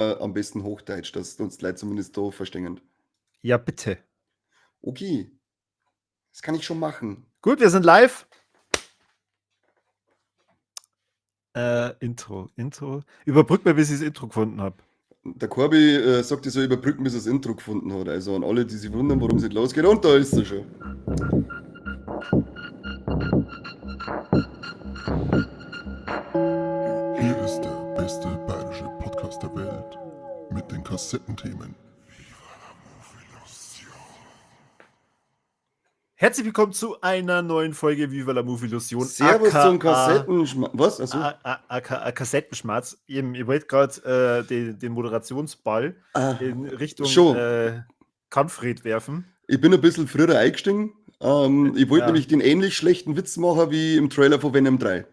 Am besten Hochdeutsch, dass uns die Leute zumindest da verstehen. Ja, bitte. Okay. Das kann ich schon machen. Gut, wir sind live. Intro, Intro. Überbrück mir, bis ich das Intro gefunden habe. Der Corby sagt, ich soll überbrücken, bis er das Intro gefunden hat. Also an alle, die sich wundern, warum es nicht losgeht. Und da ist er schon. Hier ist der beste bayerische Podcast der Welt mit den Kassettenthemen. Herzlich willkommen zu einer neuen Folge Viva la Movie Illusion. Servus zum Kassettenschmerz. Was? Achso. AKA Kassettenschmerz. Eben, ihr wollt gerade den Moderationsball in Richtung Kanfred werfen. Ich bin ein bisschen früher eingestiegen. Ich wollte nämlich den ähnlich schlechten Witz machen wie im Trailer von Venom 3.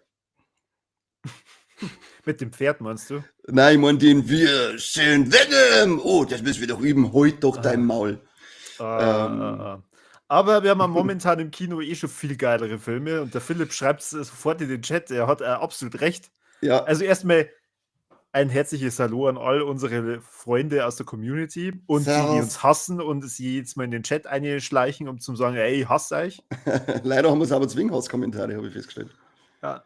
Mit dem Pferd, meinst du? Nein, ich meine den "Wir sind Venom". Oh, das müssen wir doch üben. Halt doch dein Maul. Aber wir haben momentan im Kino eh schon viel geilere Filme und der Philipp schreibt es sofort in den Chat, er hat absolut recht. Ja. Also erstmal ein herzliches Hallo an all unsere Freunde aus der Community und die, die uns hassen und sie jetzt mal in den Chat einschleichen, um zu sagen, ey, ich hasse euch. Leider haben wir es aber zwingen Hasskommentare, habe ich festgestellt. Ja.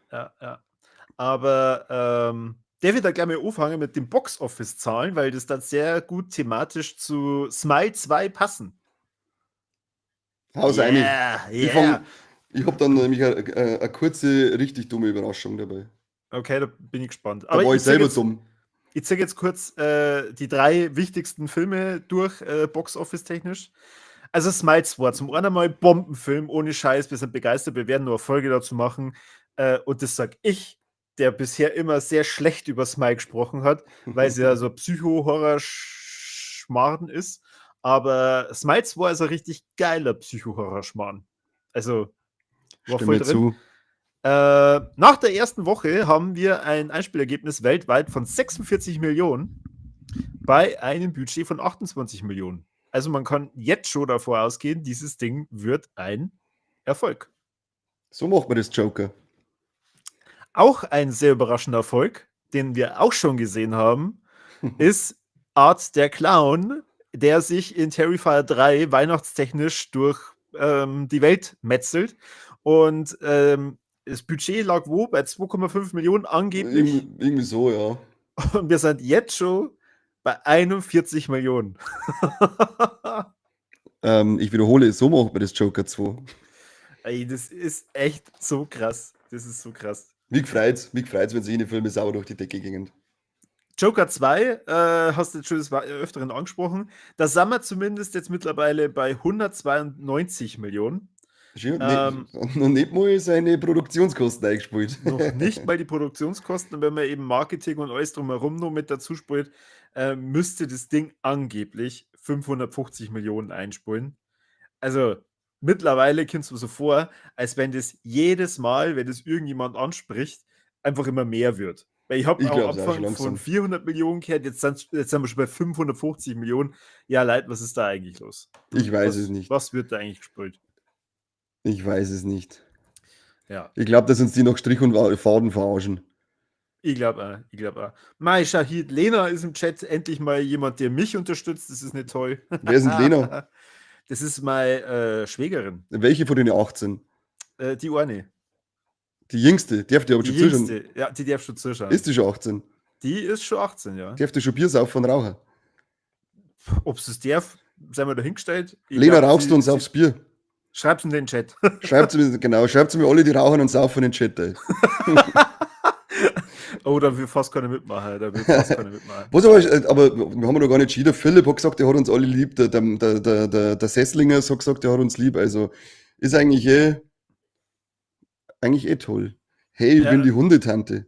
Aber der wird da gleich mal anfangen mit den Box-Office-Zahlen, weil das dann sehr gut thematisch zu Smile 2 passen. Haus yeah, rein. Ich habe dann nämlich eine kurze, richtig dumme Überraschung dabei. Okay, da bin ich gespannt. Da aber war ich selber jetzt dumm. Ich zeige jetzt kurz die drei wichtigsten Filme durch, Box-Office-technisch. Also Smile 2, zum einen mal Bombenfilm, ohne Scheiß, wir sind begeistert, wir werden nur eine Folge dazu machen. Und das sag ich, der bisher immer sehr schlecht über Smile gesprochen hat, weil es ja so Psycho-Horror-Schmarrn ist. Aber Smile 2 ist ein richtig geiler Psycho-Horror-Schmarrn. Also, war voll drin. Zu. Nach der ersten Woche haben wir ein Einspielergebnis weltweit von 46 Millionen bei einem Budget von 28 Millionen. Also man kann jetzt schon davor ausgehen, dieses Ding wird ein Erfolg. So macht man das, Joker. Auch ein sehr überraschender Erfolg, den wir auch schon gesehen haben, ist Art der Clown, der sich in Terrifier 3 weihnachtstechnisch durch die Welt metzelt. Und das Budget lag wo? Bei 2,5 Millionen angeblich. Irgendwie so, ja. Und wir sind jetzt schon bei 41 Millionen. Ich wiederhole, so macht man das, Joker 2. Ey, das ist echt so krass. Das ist so krass. Mich freut's, wenn sich die Filme sauber durch die Decke gingen. Joker 2, hast du jetzt schon des Öfteren angesprochen. Da sind wir zumindest jetzt mittlerweile bei 192 Millionen. Schön, noch nicht mal seine Produktionskosten eingespielt. Noch nicht mal die Produktionskosten. Und wenn man eben Marketing und alles drumherum noch mit dazu spielt, müsste das Ding angeblich 550 Millionen einspulen. Also mittlerweile kommt es mir so vor, als wenn das jedes Mal, wenn das irgendjemand anspricht, einfach immer mehr wird. Weil ich habe am Anfang von 400 Millionen gehört, jetzt sind wir schon bei 550 Millionen. Ja, Leute, was ist da eigentlich los? Ich weiß es nicht. Was wird da eigentlich gespielt? Ich weiß es nicht. Ja. Ich glaube, dass uns die noch Strich und Faden verarschen. Ich glaube auch. Ich glaube auch. Mai Shahid, Lena ist im Chat, endlich mal jemand, der mich unterstützt. Das ist nicht toll. Wer ist denn Lena? Das ist meine Schwägerin. Welche von den 18? Die eine. Die jüngste, darf die aber schon zuschauen. Ja, die darf schon zuschauen. Ist die schon 18? Die ist schon 18, ja. Darf die schon Bier saufen und rauchen? Ob sie es darf, sei mal dahingestellt. Lena, glaub, rauchst du uns aufs Bier? Schreib's in den Chat. Schreibt's mir, genau, schreibt's mir alle, die rauchen und saufen in den Chat. Ey. Oh, da will fast keiner mitmachen. Da will fast keiner mitmachen. Was aber wir haben noch gar nicht entschieden. Philipp hat gesagt, der hat uns alle lieb. Der Sesslinger hat gesagt, der hat uns lieb. Also ist eigentlich eh toll. Hey, ich bin die Hundetante.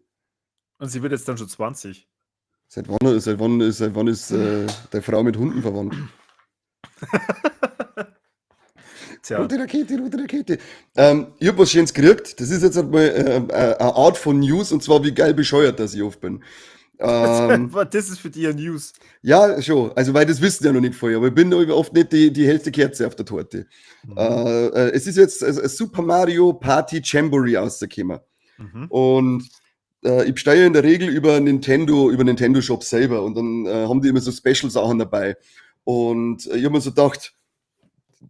Und sie wird jetzt dann schon 20. Seit wann ist deine Frau mit Hunden verwandt? Tja. Rote Rakete, rote Rakete. Ich hab was Schönes gekriegt. Das ist jetzt einmal eine Art von News, und zwar wie geil bescheuert, dass ich oft bin. Das ist für dich eine News. Ja, schon. Also, weil das wissen ja noch nicht vorher. Aber ich bin oft nicht die hellste Kerze auf der Torte. Mhm. Es ist jetzt Super Mario Party Jamboree rausgekommen. Mhm. Und Ich bestelle in der Regel über Nintendo Shop selber und dann haben die immer so Special-Sachen dabei. Und ich habe mir so gedacht,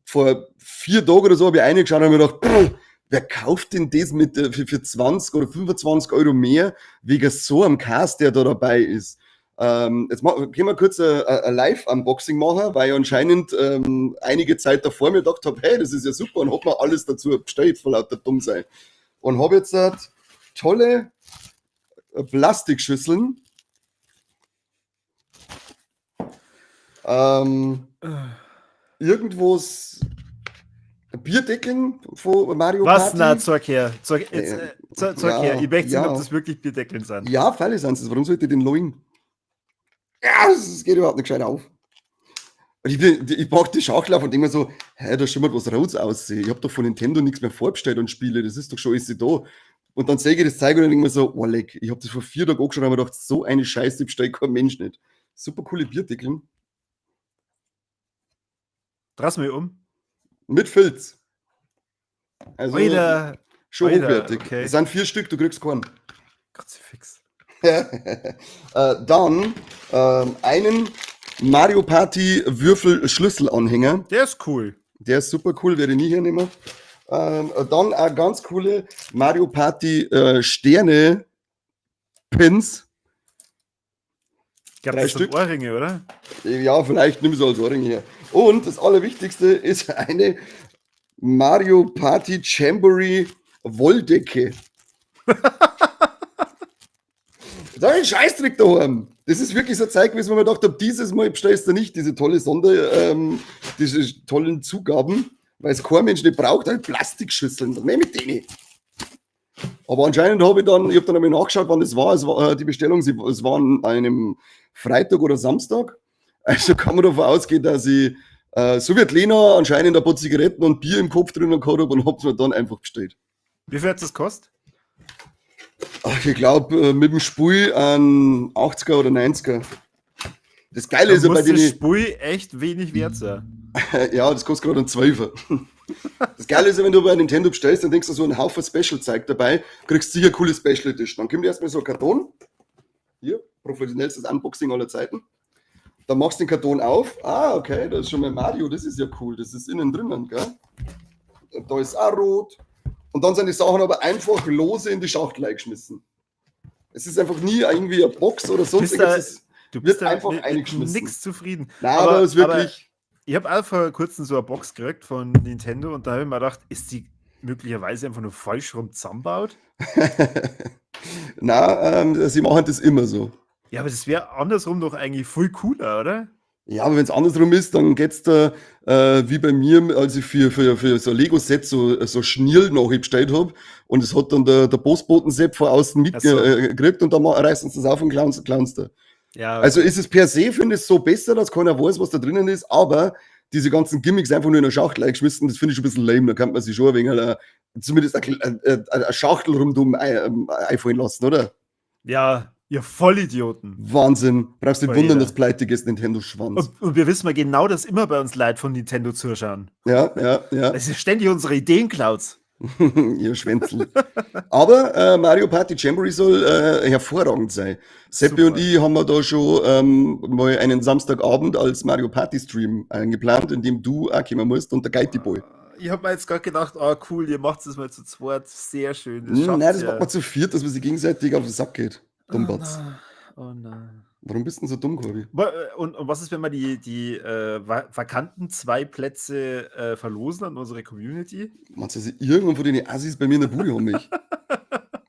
vor 4 Tagen oder so habe ich reingeschaut und habe mir gedacht, pff, wer kauft denn das für 20 oder 25 Euro mehr, wegen so einem Cast, der da dabei ist? Jetzt können wir kurz ein Live-Unboxing machen, weil ich anscheinend einige Zeit davor mir gedacht habe, hey, das ist ja super und hab mir alles dazu bestellt, vor lauter dumm sein. Und hab jetzt tolle Plastikschüsseln. Irgendwo Bierdeckeln von Mario Was? Party. Na, zeig her. Zeig, jetzt, zeig ja, her. Ich möchte sehen, ja. ob das wirklich Bierdeckeln sind. Ja, freilich sind es. Warum sollte ich den loin? Ja, das geht überhaupt nicht gescheit auf. Und ich brauch die Schachtel auf und denk mir so, hä, da schimmert was Rotes aussehen. Ich hab doch von Nintendo nichts mehr vorbestellt und Spiele, das ist doch schon alles da. Und dann sehe ich das Zeug und dann denk mir so, oh leck, ich hab das vor 4 Tagen angeschaut und hab mir gedacht, so eine Scheiße bestellt kein Mensch nicht. Super coole Bierdeckeln. Dreh's mir um. Mit Filz. Also, Alter, schon Alter, hochwertig. Okay. Es sind 4 Stück, du kriegst keinen. Kruzifix. Dann einen Mario Party Würfel-Schlüsselanhänger. Der ist cool. Der ist super cool, werde ich nie hernehmen. Dann auch ganz coole Mario Party Sterne Pins. Ich glaub, 3 das sind Stück. Ohrringe, oder? Ja, vielleicht nimm sie als Ohrringe her. Und das Allerwichtigste ist eine Mario Party Jamboree Wolldecke. Da ist ein Scheißdreck daheim. Das ist wirklich so eine Zeit gewesen, wo man gedacht habe, dieses Mal bestellst du nicht diese tolle Sonder, diese tollen Zugaben, weil es kein Mensch nicht braucht, halt Plastikschüsseln. Was mit denen? Aber anscheinend habe ich dann, ich hab dann einmal nachgeschaut, wann das war. Es war die Bestellung, sie, es war an einem Freitag oder Samstag. Also kann man davon ausgehen, dass ich, so wie Lena, anscheinend ein paar Zigaretten und Bier im Kopf drinnen gehabt habe und hab's mir dann einfach bestellt. Wie viel hat das gekostet? Ach, ich glaub, mit dem Spui an 80er oder 90er. Das Geile Da ist ja bei muss das denen Spui echt wenig wert sein. Ja, das kostet gerade einen 12er. Das Geile ist ja, wenn du bei Nintendo bestellst, dann denkst du so einen Haufen Special-Zeug dabei, kriegst sicher coole Special Edition. Dann kommt erstmal so ein Karton. Hier, professionellstes Unboxing aller Zeiten. Dann machst du den Karton auf. Ah, okay, da ist schon mal Mario, das ist ja cool. Das ist innen drinnen, gell? Und da ist auch rot. Und dann sind die Sachen aber einfach lose in die Schachtel eingeschmissen. Es ist einfach nie irgendwie eine Box oder sonst Bist da irgendwas. Es Du wird bist da einfach mit eingeschmissen. nix zufrieden. Nein, aber es ist wirklich. Aber ich hab auch vor kurzem so eine Box gekriegt von Nintendo und da hab ich mir gedacht, ist die möglicherweise einfach nur falsch rum zusammengebaut? Nein, sie machen das immer so. Ja, aber das wär andersrum doch eigentlich viel cooler, oder? Ja, aber wenn's andersrum ist, dann geht's da wie bei mir, als ich für so ein Lego-Set so Schnierl nachbestellt hab und es hat dann der Postboten-Sepp von außen Ach so. mitgekriegt und dann reißen sie das auf und klauen da. Ja, Also ist es per se, finde ich, so besser, dass keiner weiß, was da drinnen ist, aber diese ganzen Gimmicks einfach nur in eine Schachtel eingeschmissen, das finde ich schon ein bisschen lame. Da kann man sich schon ein wenig, zumindest eine Schachtel rundum einfallen lassen, oder? Ja, ihr Vollidioten. Wahnsinn. Brauchst dich Voll wundern, jeder. dass pleite ist, Nintendo-Schwanz. Und wir wissen mal genau, dass immer bei uns Leid von Nintendo zuschauen. Ja, ja, ja. Das ist ständig unsere Ideenclouds. Ihr Schwänzel. Aber Mario Party Jamboree soll hervorragend sein. Seppi Super. und ich haben wir da schon mal einen Samstagabend als Mario Party Stream eingeplant, in dem du auch kommen musst und der Geiti Boy. Ich hab mir jetzt grad gedacht, ah, cool, ihr macht es mal zu zweit. Sehr schön. Das schafft's Nein, das ja. macht man zu viert, dass man sich gegenseitig auf den Sack geht. Dummbatz. Oh nein. Oh nein. Warum bist du denn so dumm, Corby? Und was ist, wenn wir die vakanten 2 Plätze verlosen an unsere Community? Meinst du, dass ich irgendwann von den Assis bei mir in der Bude haben mich?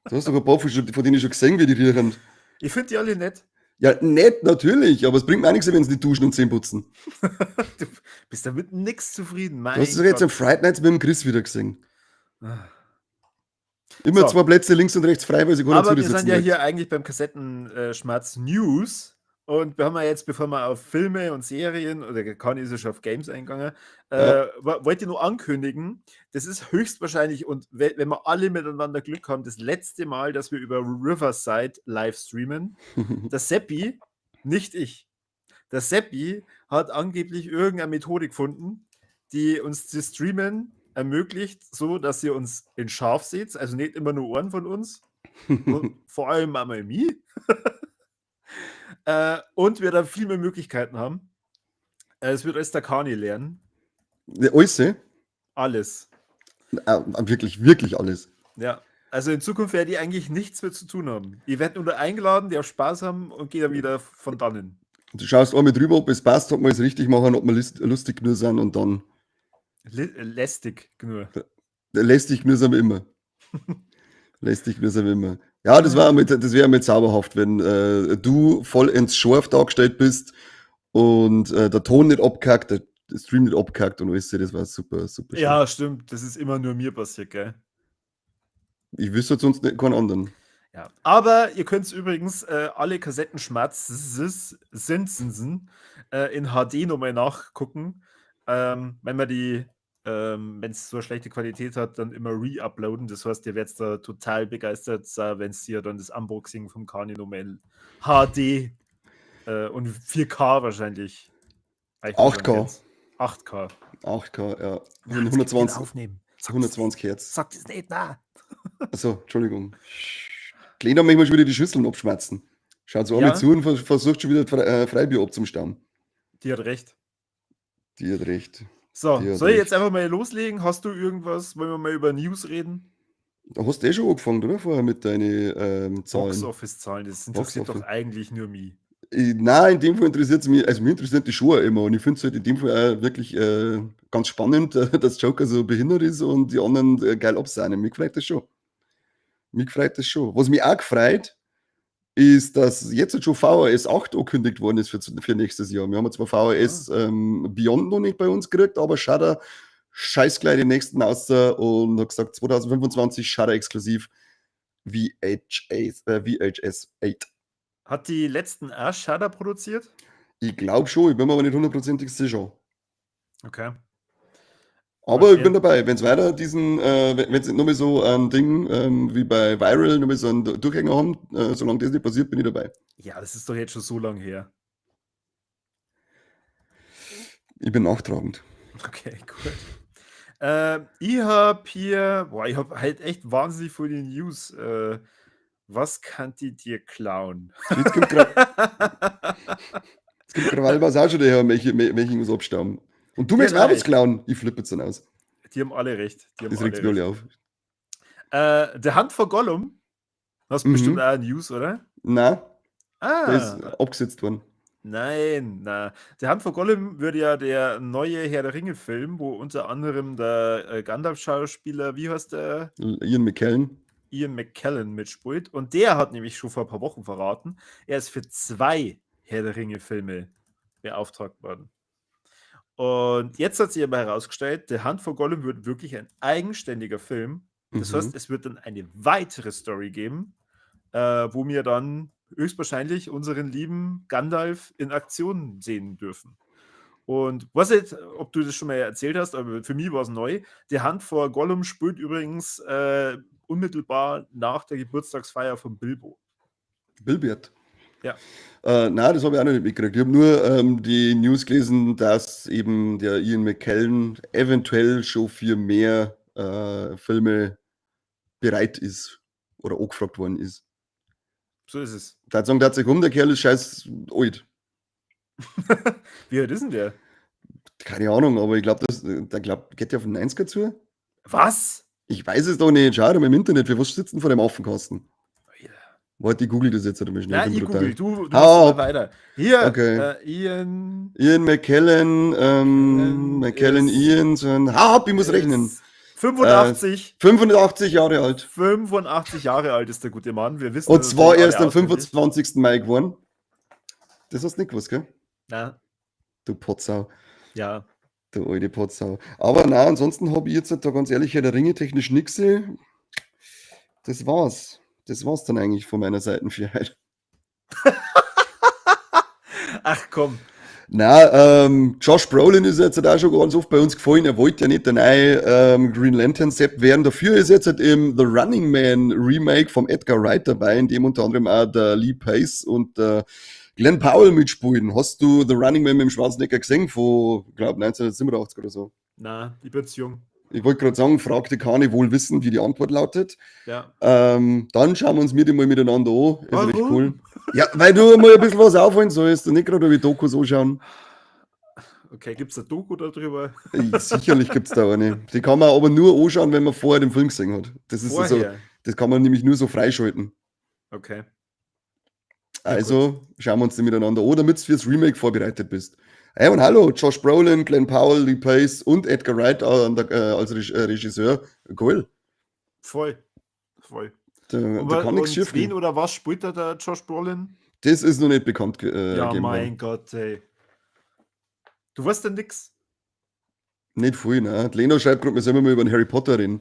Du hast doch ein paar, von denen ich schon gesehen, wie die rühren. Ich find die alle nett. Ja, nett natürlich, aber es bringt mir auch nichts, wenn sie nicht duschen und Zähne putzen. Du bist damit nix zufrieden, mein Du hast es doch jetzt Gott. am Friday Nights mit dem Chris wieder gesehen. Ah. Immer So. 2 Plätze links und rechts frei, weil sie keiner Aber zu dir wir sind sitzen ja möchte. hier eigentlich beim Kassettenschmatz News. Und wir haben ja jetzt, bevor wir auf Filme und Serien oder Conny ist ja schon auf Games eingegangen, wollte ich nur ankündigen, das ist höchstwahrscheinlich, und wenn wir alle miteinander Glück haben, das letzte Mal, dass wir über Riverside live streamen. Der Seppi, nicht ich, der Seppi hat angeblich irgendeine Methode gefunden, die uns das Streamen ermöglicht, so dass ihr uns in scharf seht, also nicht immer nur Ohren von uns. Und vor allem einmal mich. Und wir dann viel mehr Möglichkeiten haben. Es wird alles der Kani lernen. Ja, alles, eh? Alles. Wirklich, wirklich alles. Ja. Also in Zukunft werde ich eigentlich nichts mehr zu tun haben. Ich werde nur eingeladen, die auch Spaß haben und gehe dann wieder von dannen. Du schaust einmal drüber, ob es passt, ob wir es richtig machen, ob wir lustig genug sind und dann. Lästig genug. Lästig genug sind wir immer. Lästig genug sind wir immer. Ja, das wäre mit zauberhaft, wenn du voll ins Schorf dargestellt bist und der Ton nicht abkackt, der Stream nicht abkackt und alles, das war super, super schön. Ja, stimmt. Das ist immer nur mir passiert, gell? Ich wüsste sonst nicht, keinen anderen. Ja, aber ihr könnt übrigens alle Kassettenschmatz in HD nochmal nachgucken. Wenn man die, wenn es so eine schlechte Qualität hat, dann immer re-uploaden. Das heißt, ihr werdet da total begeistert sein, wenn es hier dann das Unboxing vom Kani nochmal in HD und 4K wahrscheinlich. 8K. 8K. 8K, ja. 120, aufnehmen. 120 Hertz. Sag das nicht, na. Achso, Entschuldigung. Kleiner möchte mal schon wieder die Schüsseln abschmerzen. Schaut so einmal zu und versucht schon wieder Freibier abzustauben. Die hat recht. Die hat recht. So, soll ich jetzt einfach mal loslegen? Hast du irgendwas? Wollen wir mal über News reden? Da hast du eh schon angefangen, oder? Vorher mit deinen Zahlen. Box-Office-Zahlen, das interessiert doch eigentlich nur mich. Nein, in dem Fall interessiert es mich, also mich interessiert die schon immer und ich finde es halt in dem Fall auch wirklich ganz spannend, dass Joker so behindert ist und die anderen geil absahnen. Mich freut das schon. Mich freut das schon. Was mich auch gefreut, ist, dass jetzt schon VHS 8 angekündigt worden ist für nächstes Jahr. Wir haben zwar VHS Beyond noch nicht bei uns gekriegt, aber Shudder scheiß gleich den nächsten raus und hat gesagt, 2025 Shudder exklusiv VHS 8. Hat die letzten auch Shudder produziert? Ich glaube schon, ich bin mir aber nicht hundertprozentig sicher. Okay. Aber ich bin dabei, wenn es weiter diesen, wenn es nur mehr so ein Ding wie bei Viral, nur mehr so einen Durchhänger haben, solange das nicht passiert, bin ich dabei. Ja, das ist doch jetzt schon so lange her. Ich bin nachtragend. Okay, gut. Ich habe hier, boah, ich habe halt echt wahnsinnig viele News. Was kann die dir klauen? Jetzt kommt Krawallbass auch schon daher, welche was abstauben. Und du möchtest auch was klauen. Ich flippe jetzt dann aus. Die haben alle recht. Das regt mich alle auf. Der Hand vor Gollum. Hast du bestimmt auch News, oder? Nein. Ah. Der ist abgesetzt worden. Nein, na. Der Hand vor Gollum würde ja der neue Herr der Ringe-Film, wo unter anderem der Gandalf-Schauspieler, wie heißt der? Ian McKellen. Ian McKellen mitspielt. Und der hat nämlich schon vor ein paar Wochen verraten, er ist für 2 Herr der Ringe-Filme beauftragt worden. Und jetzt hat sich aber herausgestellt, der Hand vor Gollum wird wirklich ein eigenständiger Film. Das heißt, es wird dann eine weitere Story geben, wo wir dann höchstwahrscheinlich unseren lieben Gandalf in Aktion sehen dürfen. Und weiß nicht, ob du das schon mal erzählt hast, aber für mich war es neu. Die Hand vor Gollum spielt übrigens unmittelbar nach der Geburtstagsfeier von Bilbo. Bilbert. Ja. Nein, das habe ich auch noch nicht mitgekriegt. Ich habe nur die News gelesen, dass eben der Ian McKellen eventuell schon für mehr Filme bereit ist oder angefragt worden ist. So ist es. Da sagen tatsächlich um, der Kerl ist scheiß alt. Wie alt ist denn der? Keine Ahnung, aber ich glaube, der geht ja auf den 90er zu. Was? Ich weiß es doch nicht. Schau doch mal im Internet. Für was sitzen vor dem Affenkasten? Warte, ich google das jetzt halt mal schnell. Nein, ich google, du machst weiter. Hier, okay. Ian McKellen, McKellen, Ian, so ein, ich muss rechnen. 85. 85 Jahre alt. 85 Jahre alt ist der gute Mann. Wir wissen. Und zwar erst am 25. Mai geworden. Das hast du nicht gewusst, gell? Nein. Du Potsau. Ja. Du alte Potsau. Aber nein, ansonsten habe ich jetzt da ganz ehrlich Herr der Ringe technisch nichts. Das war's. Das war's dann eigentlich von meiner Seite für heute. Ach komm. Na, Josh Brolin ist jetzt auch schon ganz oft bei uns gefallen. Er wollte ja nicht der neue Green Lantern Sepp werden. Dafür ist jetzt halt im The Running Man Remake vom Edgar Wright dabei, in dem unter anderem auch der Lee Pace und der Glenn Powell mitspielen. Hast du The Running Man mit dem Schwarzenegger gesehen von, glaube 1987 oder so? Na, ich bin zu jung. Ich wollte gerade sagen, fragte Kane wohl wissen, wie die Antwort lautet. Ja. Dann schauen wir uns mit mal miteinander an. Ist Warum? recht cool. Ja, weil du mal ein bisschen was aufholen sollst und nicht gerade über Dokus anschauen. Okay, gibt es eine Doku darüber? Sicherlich gibt es da eine. Die kann man aber nur anschauen, wenn man vorher den Film gesehen hat. Das ist also, das kann man nämlich nur so freischalten. Okay. Also schauen wir uns den miteinander an, damit du fürs Remake vorbereitet bist. Hey und hallo, Josh Brolin, Glenn Powell, Lee Pace und Edgar Wright als Regisseur. Cool. Voll. Voll. Da kann nichts schief Wen gehen. oder was spielt da der Josh Brolin? Das ist noch nicht bekannt Ja, gegeben mein worden. Gott, ey. Du weißt denn nix? Nicht viel, ne? Die Lena schreibt gerade, wir sollen mal über den Harry Potter reden.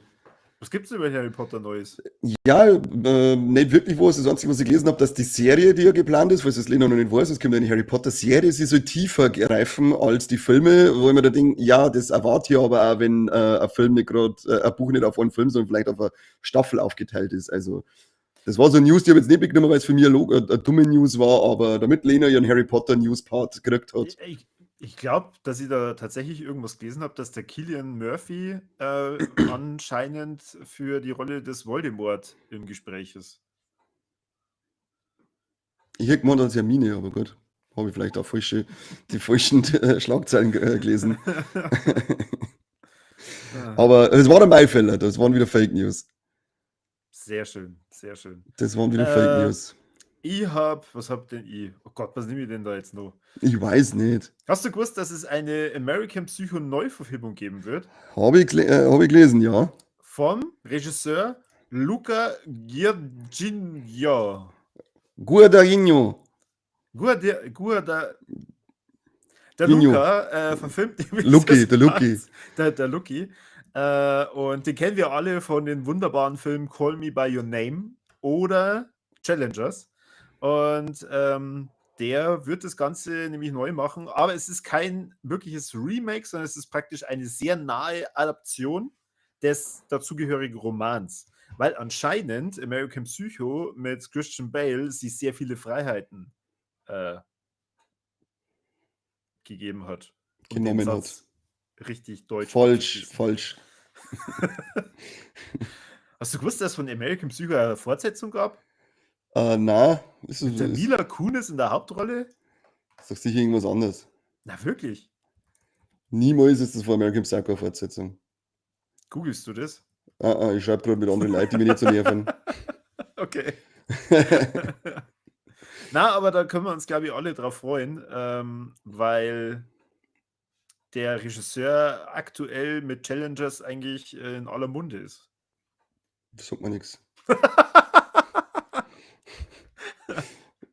Was gibt's über Harry Potter Neues? Ja, nicht wirklich was. Das Einzige, was ich gelesen habe, dass die Serie, die ja geplant ist, falls das Lena noch nicht weiß, es kommt eine Harry Potter-Serie, sie soll tiefer greifen als die Filme, wo ich mir da denke, ja, das erwarte ich aber auch, wenn ein Film nicht grad, ein Buch nicht auf einen Film, sondern vielleicht auf eine Staffel aufgeteilt ist. Also, das war so eine News, die habe ich jetzt nicht mitgenommen, weil es für mich eine dumme News war, aber damit Lena ihren Harry Potter News-Part gekriegt hat. Ich glaube, dass ich da tatsächlich irgendwas gelesen habe, dass der Cillian Murphy anscheinend für die Rolle des Voldemort im Gespräch ist. Ich hätte gemeint als Hermine, aber gut. Habe ich vielleicht auch die falschen Schlagzeilen gelesen. Aber es war der Maifäller, das waren wieder Fake News. Sehr schön, sehr schön. Das waren wieder Fake News. Ich hab, was hab denn ich? Oh Gott, was nehme ich denn da jetzt noch? Ich weiß nicht. Hast du gewusst, dass es eine American Psycho Neuverfilmung geben wird? Habe ich gelesen, ja. Vom Regisseur Luca Guadagnino. Guadagnino. Der Guinho. Luca verfilmt nämlich Lucky, das der Lucky. Ganze. Der Lucky. Und den kennen wir alle von den wunderbaren Filmen Call Me By Your Name oder Challengers. Und der wird das Ganze nämlich neu machen. Aber es ist kein wirkliches Remake, sondern es ist praktisch eine sehr nahe Adaption des dazugehörigen Romans. Weil anscheinend American Psycho mit Christian Bale sich sehr viele Freiheiten gegeben hat. Um den Genommen hat. Satz richtig deutsch Falsch, abzuschließen. falsch. Hast du gewusst, dass es von American Psycho eine Fortsetzung gab? Na, ist, Mit der ist, Mila Kunis in der Hauptrolle? ist doch sicher irgendwas anderes. Na wirklich? Niemals ist das von American Psycho eine Fortsetzung. Googlest du das? Ich schreibe gerade mit anderen Leuten, die mich nicht so nerven. Okay. Na, aber da können wir uns, glaube ich, alle drauf freuen, weil der Regisseur aktuell mit Challengers eigentlich in aller Munde ist. Das sagt mir nichts.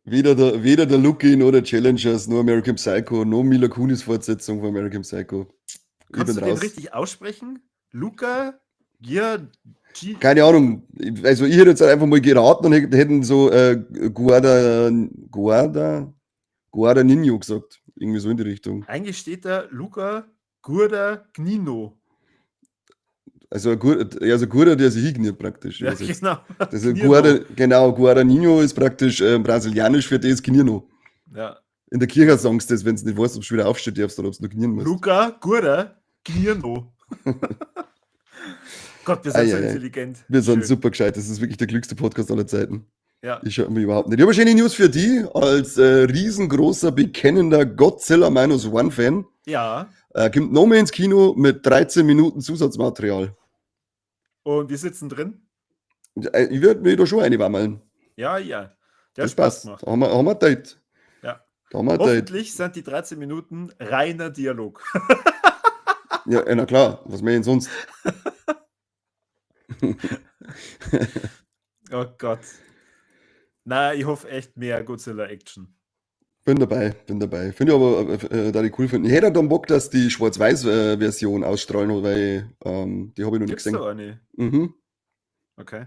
Weder der Lucky noch der Challengers, noch American Psycho, noch Mila Kunis Fortsetzung von American Psycho. Ich Kannst bin du den raus. richtig aussprechen? Luca Giorgi. Keine Ahnung. Also ich hätte jetzt einfach mal geraten und hätten so Guadagnino gesagt. Irgendwie so in die Richtung. Eigentlich steht da Luca Guadagnino. Also Guada, der sich hingeniert praktisch. Ja, übersetzt. genau. Das ist Gnino. Guada, genau, Guadagnino ist praktisch brasilianisch für das Gnino. Ja. In der Kirche sagen sie das, wenn du nicht weißt, ob du wieder aufstehen darfst oder ob du nur knien musst. Luca Guadagnino. Gott, wir sind Ei, so ei, ei. intelligent. Wir sind Schön. super gescheit. Das ist wirklich der klügste Podcast aller Zeiten. Ja. Ich schaue mir überhaupt nicht. Ich habe eine schöne News für die als riesengroßer, bekennender Godzilla Minus One Fan. Ja. Kommt noch mehr ins Kino mit 13 Minuten Zusatzmaterial. Und wir sitzen drin. Ich würde mir da schon eine wammeln. Ja, ja. Der Das hat Spaß passt. gemacht. Da haben wir Date. Ja. Da haben wir Date. Hoffentlich sind die 13 Minuten reiner Dialog. Ja, na klar. Was mehr denn sonst? Oh Gott. Na, ich hoffe echt mehr Godzilla-Action. Bin dabei, bin dabei. Finde ich aber, da ich cool finde. Ich hätte dann Bock, dass die Schwarz-Weiß-Version ausstrahlen, weil die habe ich noch nicht Gibt's gesehen. da eine? Mhm. Okay.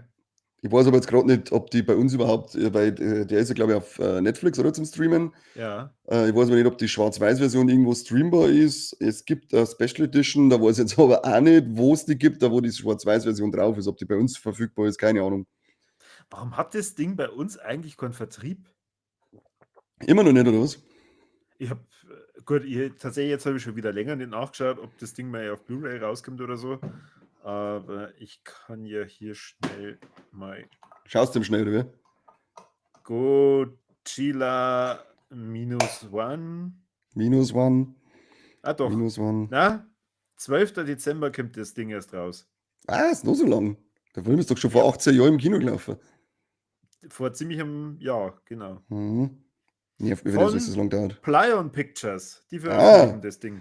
Ich weiß aber jetzt gerade nicht, ob die bei uns überhaupt, weil der ist ja, glaube ich, auf Netflix oder zum Streamen. Ja. Ich weiß aber nicht, ob die Schwarz-Weiß-Version irgendwo streambar ist. Es gibt eine Special Edition, da weiß ich jetzt aber auch nicht, wo es die gibt, da wo die Schwarz-Weiß-Version drauf ist, ob die bei uns verfügbar ist, keine Ahnung. Warum hat das Ding bei uns eigentlich keinen Vertrieb? Immer noch nicht, oder was? Ich habe, gut, ich, tatsächlich jetzt habe ich schon wieder länger nicht nachgeschaut, ob das Ding mal auf Blu-ray rauskommt oder so. Aber ich kann ja hier schnell mal. Schaust du ihm schnell, oder wie? Godzilla minus one. Minus one. Ah, doch. Minus one. Na, 12. Dezember kommt das Ding erst raus. Ah, ist noch so lang. Der Film ist doch schon vor 18 Jahren im Kino gelaufen. Vor ziemlich einem Jahr, genau. Nervt mich, wenn das so lange dauert. Plaion Pictures, die veröffentlichen das Ding.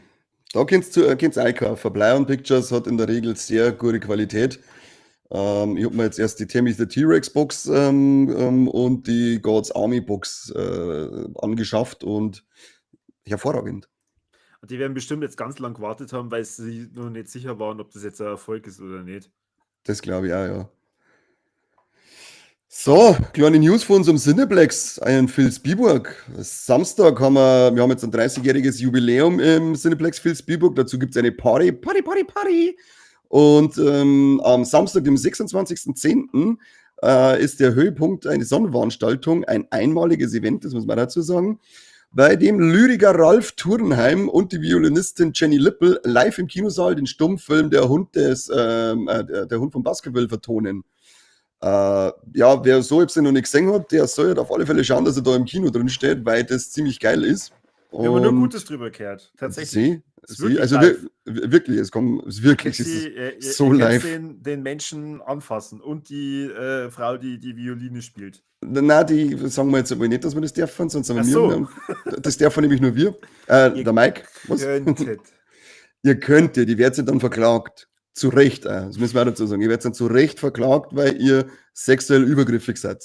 Da kannst du einkaufen. Plaion Pictures hat in der Regel sehr gute Qualität. Ich hab mir jetzt erst die Tammy the T-Rex Box und die God's Army Box angeschafft und hervorragend. Und die werden bestimmt jetzt ganz lang gewartet haben, weil sie noch nicht sicher waren, ob das jetzt ein Erfolg ist oder nicht. Das glaube ich auch, ja. So, kleine News von unserem Cineplexx, einen Vilsbiburg. Samstag haben wir haben jetzt ein 30-jähriges Jubiläum im Cineplexx Vilsbiburg. Dazu gibt's eine Party, Party, Party, Party. Und am Samstag, dem 26.10 ist der Höhepunkt eine Sonnenveranstaltung, ein einmaliges Event, das muss man dazu sagen, bei dem Lyriker Ralf Turnheim und die Violinistin Jenny Lippel live im Kinosaal den Stummfilm Der Hund der Hund von Baskerville vertonen. Ja, wer so etwas noch nicht gesehen hat, der soll halt auf alle Fälle schauen, dass er da im Kino drin steht, weil das ziemlich geil ist. Wir haben nur Gutes drüber gehört, tatsächlich. Sie, sie, also live. Wirklich, es kommt, es wirklich, es ist so live. Den Menschen anfassen und die Frau, die die Violine spielt. Na, die sagen wir jetzt aber nicht, dass wir das dürfen, sonst haben wir so. Das dürfen nämlich nur wir. Der Mike. Was? Könntet. Ihr könntet, die werdet dann verklagt. Zu Recht, das müssen wir auch dazu sagen. Ihr werdet dann zu Recht verklagt, weil ihr sexuell übergriffig seid.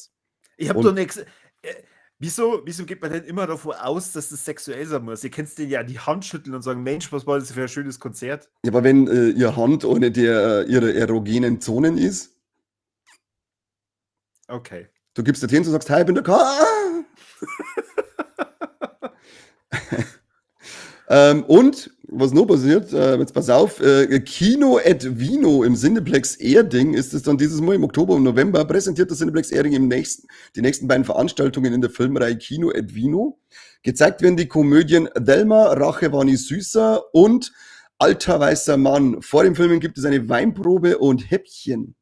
Ich hab doch nichts. Wieso geht man denn immer davon aus, dass das sexuell sein muss? Ihr könnt denen ja die Hand schütteln und sagen, Mensch, was war das für ein schönes Konzert? Ja, aber wenn ihr Hand ohne ihre erogenen Zonen ist. Okay. Du gibst dir hin und sagst, hi, ich bin der K. Und was noch passiert, jetzt pass auf, Kino et Vino im Cineplexx Erding ist es dann dieses Mal im Oktober und November, präsentiert das Cineplexx Erding die nächsten beiden Veranstaltungen in der Filmreihe Kino et Vino. Gezeigt werden die Komödien Thelma, Rache war nie süßer und Alter weißer Mann. Vor dem Filmen gibt es eine Weinprobe und Häppchen.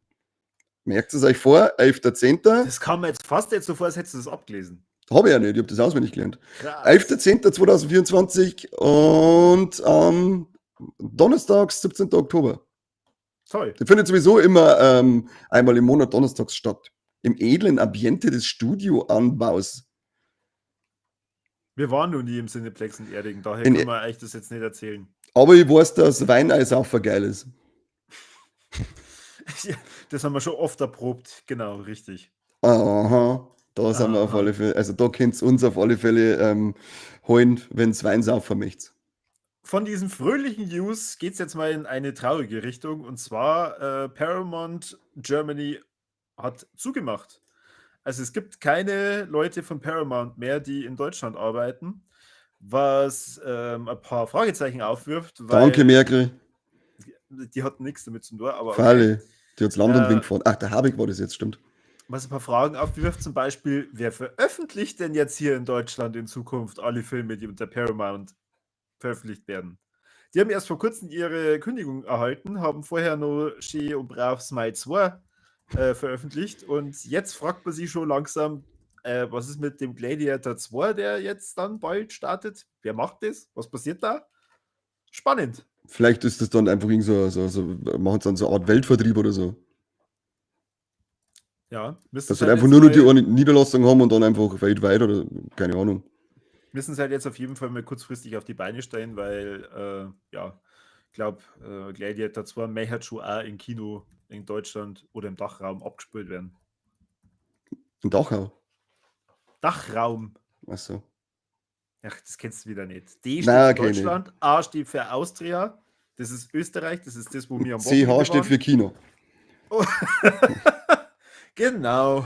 Merkt es euch vor, 11.10. Das kam mir jetzt fast jetzt so vor, als hättest du das abgelesen. Habe ich ja nicht, ich habe das auswendig gelernt. 11.10.2024 und Donnerstag, 17. Oktober. Toll. Die findet sowieso immer einmal im Monat donnerstags statt. Im edlen Ambiente des Studioanbaus. Wir waren noch nie im Cineplexx in Erding, daher können wir euch das jetzt nicht erzählen. Aber ich weiß, dass Weineis auch geil ist. Ja, das haben wir schon oft erprobt, genau, richtig. Aha. Da sind wir auf alle Fälle, also da könnt ihr uns auf alle Fälle holen, wenn's Wein saufen möchtet. Von diesen fröhlichen News geht's jetzt mal in eine traurige Richtung, und zwar Paramount Germany hat zugemacht. Also es gibt keine Leute von Paramount mehr, die in Deutschland arbeiten, was ein paar Fragezeichen aufwirft. Weil Danke, Merkel. Die hat nichts damit zu tun, aber okay. Die hat's Land und Wind gefahren. Ach, der Habeck war das jetzt, stimmt. Was ein paar Fragen aufwirft, zum Beispiel, wer veröffentlicht denn jetzt hier in Deutschland in Zukunft alle Filme, die unter Paramount veröffentlicht werden? Die haben erst vor kurzem ihre Kündigung erhalten, haben vorher nur schön und brav Smile 2 veröffentlicht und jetzt fragt man sich schon langsam, was ist mit dem Gladiator 2, der jetzt dann bald startet? Wer macht das? Was passiert da? Spannend. Vielleicht ist das dann einfach irgend so, machen sie dann so eine Art Weltvertrieb oder so. Ja, dass sie halt einfach nur noch die eine Niederlassung haben und dann einfach weltweit oder keine Ahnung. Müssen sie halt jetzt auf jeden Fall mal kurzfristig auf die Beine stellen, weil, ja, ich glaube, Gladiator 2 möchte schon auch im Kino in Deutschland oder im Dachraum abgespielt werden. Im Dachau? Dachraum. Ach so. Ach, das kennst du wieder nicht. D steht für Deutschland, nicht. A steht für Austria, das ist Österreich, das ist das, wo wir am Wochenende waren. CH steht für Kino. Oh. Genau.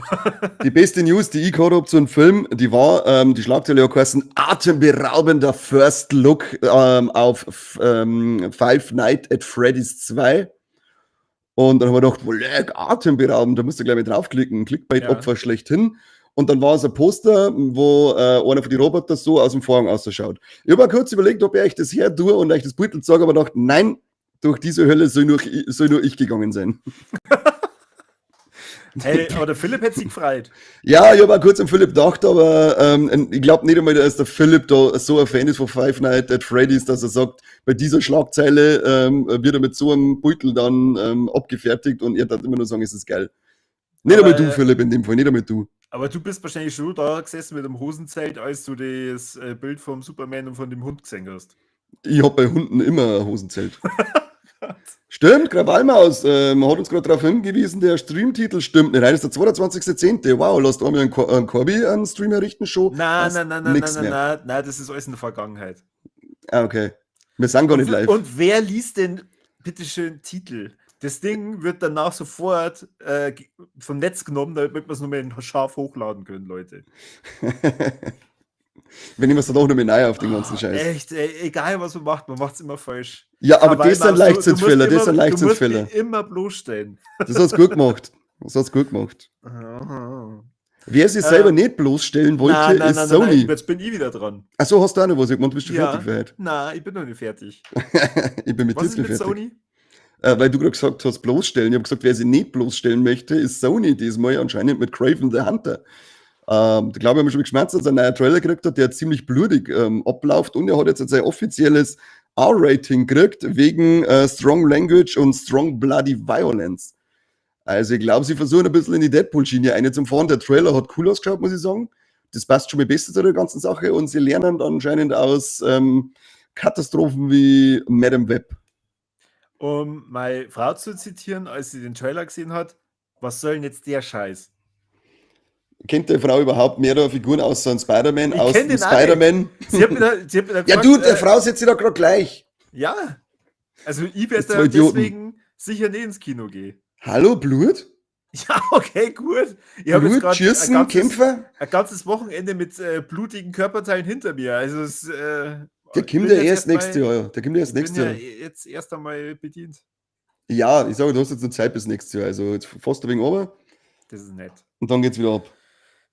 Die beste News, die ich gehabt habe zu einem Film, die war, die Schlagzeile hat geheißen, atemberaubender First Look auf Five Nights at Freddy's 2. Und dann haben wir gedacht, leck, atemberaubend, da musst du gleich mit draufklicken, Clickbait-Opfer schlechthin. Und dann war es ein Poster, wo einer von den Robotern so aus dem Vorhang ausschaut. Ich habe auch kurz überlegt, ob ich euch das her tue und euch das Beutel zeige, aber gedacht, nein, Durch diese Hölle soll nur ich gegangen sein. Hey, aber der Philipp hätte sich gefreut. Ja, ich habe auch kurz an Philipp gedacht, aber ich glaube nicht einmal, dass der Philipp da so ein Fan ist von Five Nights at Freddy's, dass er sagt, bei dieser Schlagzeile wird er mit so einem Beutel dann abgefertigt und er darf immer nur sagen, es ist geil. Nicht einmal du, Philipp, in dem Fall, nicht einmal du. Aber du bist wahrscheinlich schon da gesessen mit dem Hosenzelt, als du das Bild vom Superman und von dem Hund gesehen hast. Ich hab bei Hunden immer ein Hosenzelt. Stimmt, Krawallmaus hat uns gerade darauf hingewiesen, der Streamtitel stimmt nicht. Heute ist der 22.10. Wow, lasst einmal einen Corby einen Stream errichten schon. Nein, nein, nein, nein, nein, nein, nein, das ist alles in der Vergangenheit. Ah, okay. Wir sind gar nicht live. Und wer liest denn bitteschön Titel? Das Ding wird danach sofort vom Netz genommen, damit wir es nur mehr scharf hochladen können, Leute. Wir nehmen es dann auch noch mit rein auf den ganzen Scheiß. Echt, ey, egal was man macht es immer falsch. Ja, aber das sind Leichtsinnsfehler, das sind Leichtsinnsfehler. Du musst immer bloßstellen. Das hat's gut gemacht. Das hat's gut gemacht. Wer sich selber nicht bloßstellen wollte, ist Sony. Nein, jetzt bin ich wieder dran. Achso, hast du auch noch was gemacht? Bist du fertig für heute? Nein, ich bin noch nicht fertig. Ich bin mit dir fertig. Sony? Weil du gerade gesagt hast, bloßstellen. Ich habe gesagt, wer sich nicht bloßstellen möchte, ist Sony diesmal anscheinend mit Kraven the Hunter. Da glaube ich, haben wir schon geschmerzt, dass er einen neuen Trailer gekriegt hat, der ziemlich blutig abläuft, und er hat jetzt sein offizielles R-Rating gekriegt wegen Strong Language und Strong Bloody Violence. Also ich glaube, sie versuchen ein bisschen in die Deadpool-Schiene eine zum Fahren. Der Trailer hat cool ausgeschaut, muss ich sagen. Das passt schon mal besser zu der ganzen Sache, und sie lernen anscheinend aus Katastrophen wie Madame Web. Um meine Frau zu zitieren, als sie den Trailer gesehen hat, was soll denn jetzt der Scheiß? Kennt die Frau überhaupt mehrere Figuren außer Spider-Man? Aus dem Spider-Man? Sie hat mir da gefragt, ja, du, der Frau sitzt sie da gerade gleich. Ja. Also ich werde da deswegen sicher nicht ins Kino gehen. Hallo, Blut? Ja, okay, gut. Ich habe jetzt Schießen, Kämpfer? Ein ganzes Wochenende mit blutigen Körperteilen hinter mir. Also es, der kommt ja erst nächstes Jahr. Der kommt erst nächstes Jahr. Jetzt erst einmal bedient. Ja, ich sage, du hast jetzt noch Zeit bis nächstes Jahr. Also jetzt fast ein wenig runter. Das ist nett. Und dann geht's wieder ab.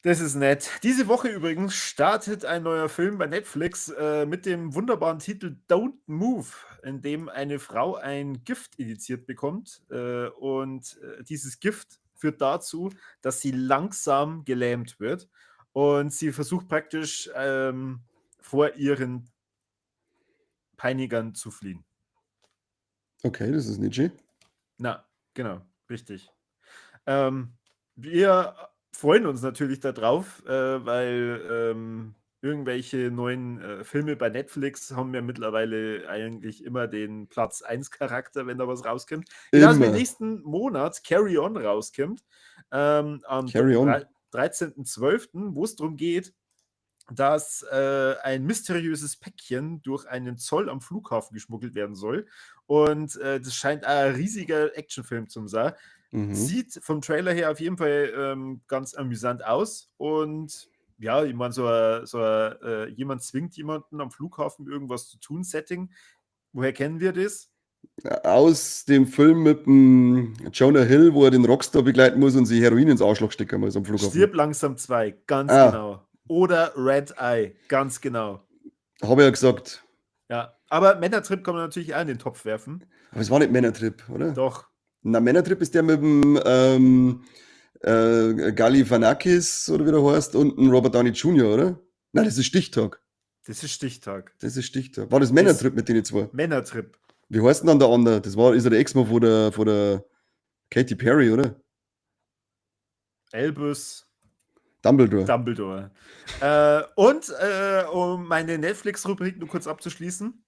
Das ist nett. Diese Woche übrigens startet ein neuer Film bei Netflix mit dem wunderbaren Titel Don't Move, in dem eine Frau ein Gift injiziert bekommt. Und dieses Gift führt dazu, dass sie langsam gelähmt wird. Und sie versucht praktisch vor ihren Peinigern zu fliehen. Okay, das ist nicht schön. Na, genau, richtig. Wir freuen uns natürlich darauf, weil irgendwelche neuen Filme bei Netflix haben ja mittlerweile eigentlich immer den Platz 1 Charakter, wenn da was rauskommt. Genauso wie nächsten Monat Carry On rauskommt. Am 13.12., wo es darum geht, dass ein mysteriöses Päckchen durch einen Zoll am Flughafen geschmuggelt werden soll. Und das scheint ein riesiger Actionfilm zu sein. Mhm. Sieht vom Trailer her auf jeden Fall ganz amüsant aus. Und ja, ich meine, jemand zwingt jemanden am Flughafen irgendwas zu tun, Setting. Woher kennen wir das? Aus dem Film mit dem Jonah Hill, wo er den Rockstar begleiten muss und sich Heroin ins Arschloch stecken muss am Flughafen. Stirb langsam 2, ganz genau. Oder Red Eye, ganz genau. Habe ich ja gesagt. Ja, aber Männertrip kann man natürlich auch in den Topf werfen. Aber es war nicht Männertrip, oder? Doch. Na, Männertrip ist der mit dem Galifianakis, oder wie der heißt, und ein Robert Downey Jr., oder? Nein, das ist Stichtag. Das ist Stichtag. Das ist Stichtag. War das Männertrip mit denen zwei? Männertrip. Wie heißt denn dann der andere? Das war, ist ja der Ex-Mann von der Katy Perry, oder? Albus Dumbledore. Dumbledore. Um meine Netflix-Rubrik nur kurz abzuschließen: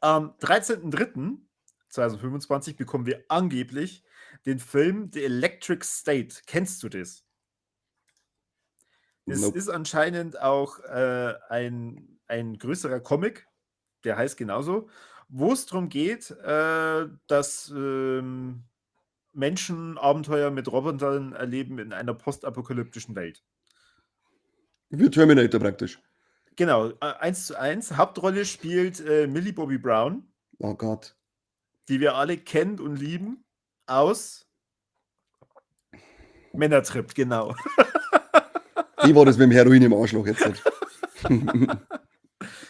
Am 13.03.2025 bekommen wir angeblich den Film The Electric State. Kennst du das? Es ist anscheinend auch ein größerer Comic, der heißt genauso, wo es darum geht, dass Menschen Abenteuer mit Robotern erleben in einer postapokalyptischen Welt. Wie Terminator praktisch. Genau, 1:1. Hauptrolle spielt Millie Bobby Brown. Oh Gott. Die wir alle kennen und lieben aus Männertrip, genau. Die war das mit dem Heroin im Arschloch jetzt.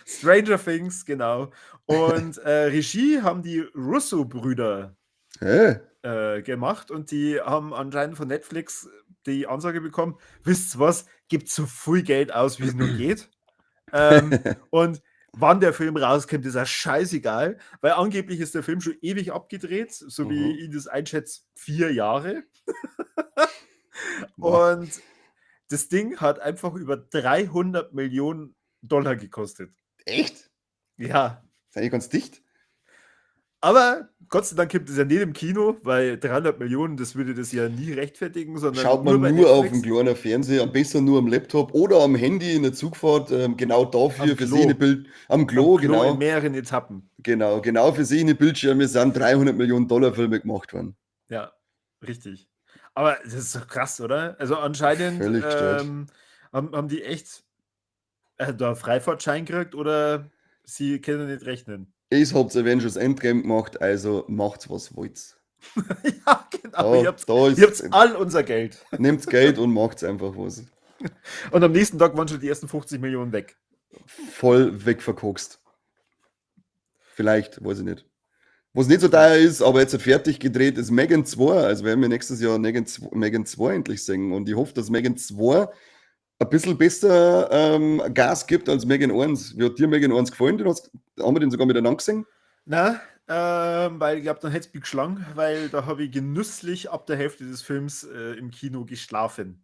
Stranger Things, genau. Und Regie haben die Russo-Brüder Hä? Gemacht und die haben anscheinend von Netflix die Ansage bekommen: „Wisst ihr was? Gebt so viel Geld aus, wie es nur geht.“ Und wann der Film rauskommt, ist ja scheißegal, weil angeblich ist der Film schon ewig abgedreht, so wie ich das einschätze, 4 Jahre. Boah. Und das Ding hat einfach über 300 Millionen Dollar gekostet. Echt? Ja. Ist eigentlich ganz dicht. Aber Gott sei Dank gibt es ja nicht im Kino, weil 300 Millionen, das würde das ja nie rechtfertigen, sondern Schaut man nur bei nur auf Netflix. dem kleinen Fernseher, am besten nur am Laptop oder am Handy in der Zugfahrt, genau dafür, Am für Klo. seine Bild, am Klo, Am Klo genau. In mehreren Etappen. Genau, genau für seine Bildschirme sind 300 Millionen Dollar Filme gemacht worden. Ja, richtig. Aber das ist doch krass, oder? Also anscheinend, Völlig gestört. haben die echt da Freifahrtschein gekriegt oder sie können nicht rechnen. Ich hab's Avengers Endgame gemacht, also macht's, was wollt. Ja, genau. Da, Ihr da ist habt's all unser Geld. Nehmt's Geld und macht's einfach was. Und am nächsten Tag waren schon die ersten 50 Millionen weg. Voll wegverkokst. Vielleicht, weiß ich nicht. Was nicht so teuer ist, aber jetzt fertig gedreht, ist Megan 2. Also werden wir nächstes Jahr Megan 2 endlich sehen. Und ich hoffe, dass Megan 2 ein bisschen besser Gas gibt als Megan 1. Wie hat dir Megan 1 gefallen? Haben wir den sogar miteinander gesehen? Na, weil ich glaub, dann hätt's mich geschlagen, weil da hab ich genüsslich ab der Hälfte des Films im Kino geschlafen.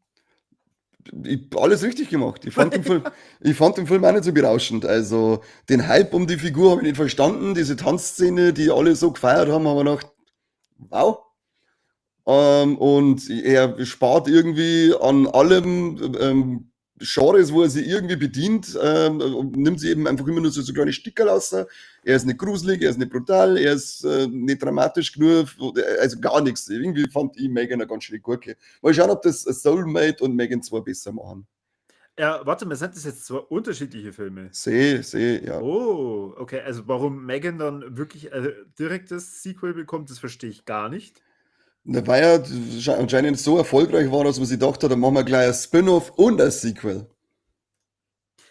Alles richtig gemacht. Ich fand den Film, ich fand den Film auch nicht so berauschend. Also den Hype um die Figur hab ich nicht verstanden. Diese Tanzszene, die alle so gefeiert haben, haben wir gedacht, wow. Und er spart irgendwie an allem Genres, wo er sich irgendwie bedient, nimmt sie eben einfach immer nur so kleine Stickerl raus. Er ist nicht gruselig, er ist nicht brutal, er ist nicht dramatisch genug, also gar nichts. Irgendwie fand ich Megan eine ganz schöne Gurke. Mal schauen, ob das Soulmate und Megan 2 besser machen. Ja, warte mal, sind das jetzt zwei unterschiedliche Filme? Seh, seh, ja. Oh, okay. Also warum Megan dann wirklich direktes Sequel bekommt, das verstehe ich gar nicht. Na, weil er anscheinend so erfolgreich war, dass man sich gedacht hat, dann machen wir gleich ein Spin-off und ein Sequel.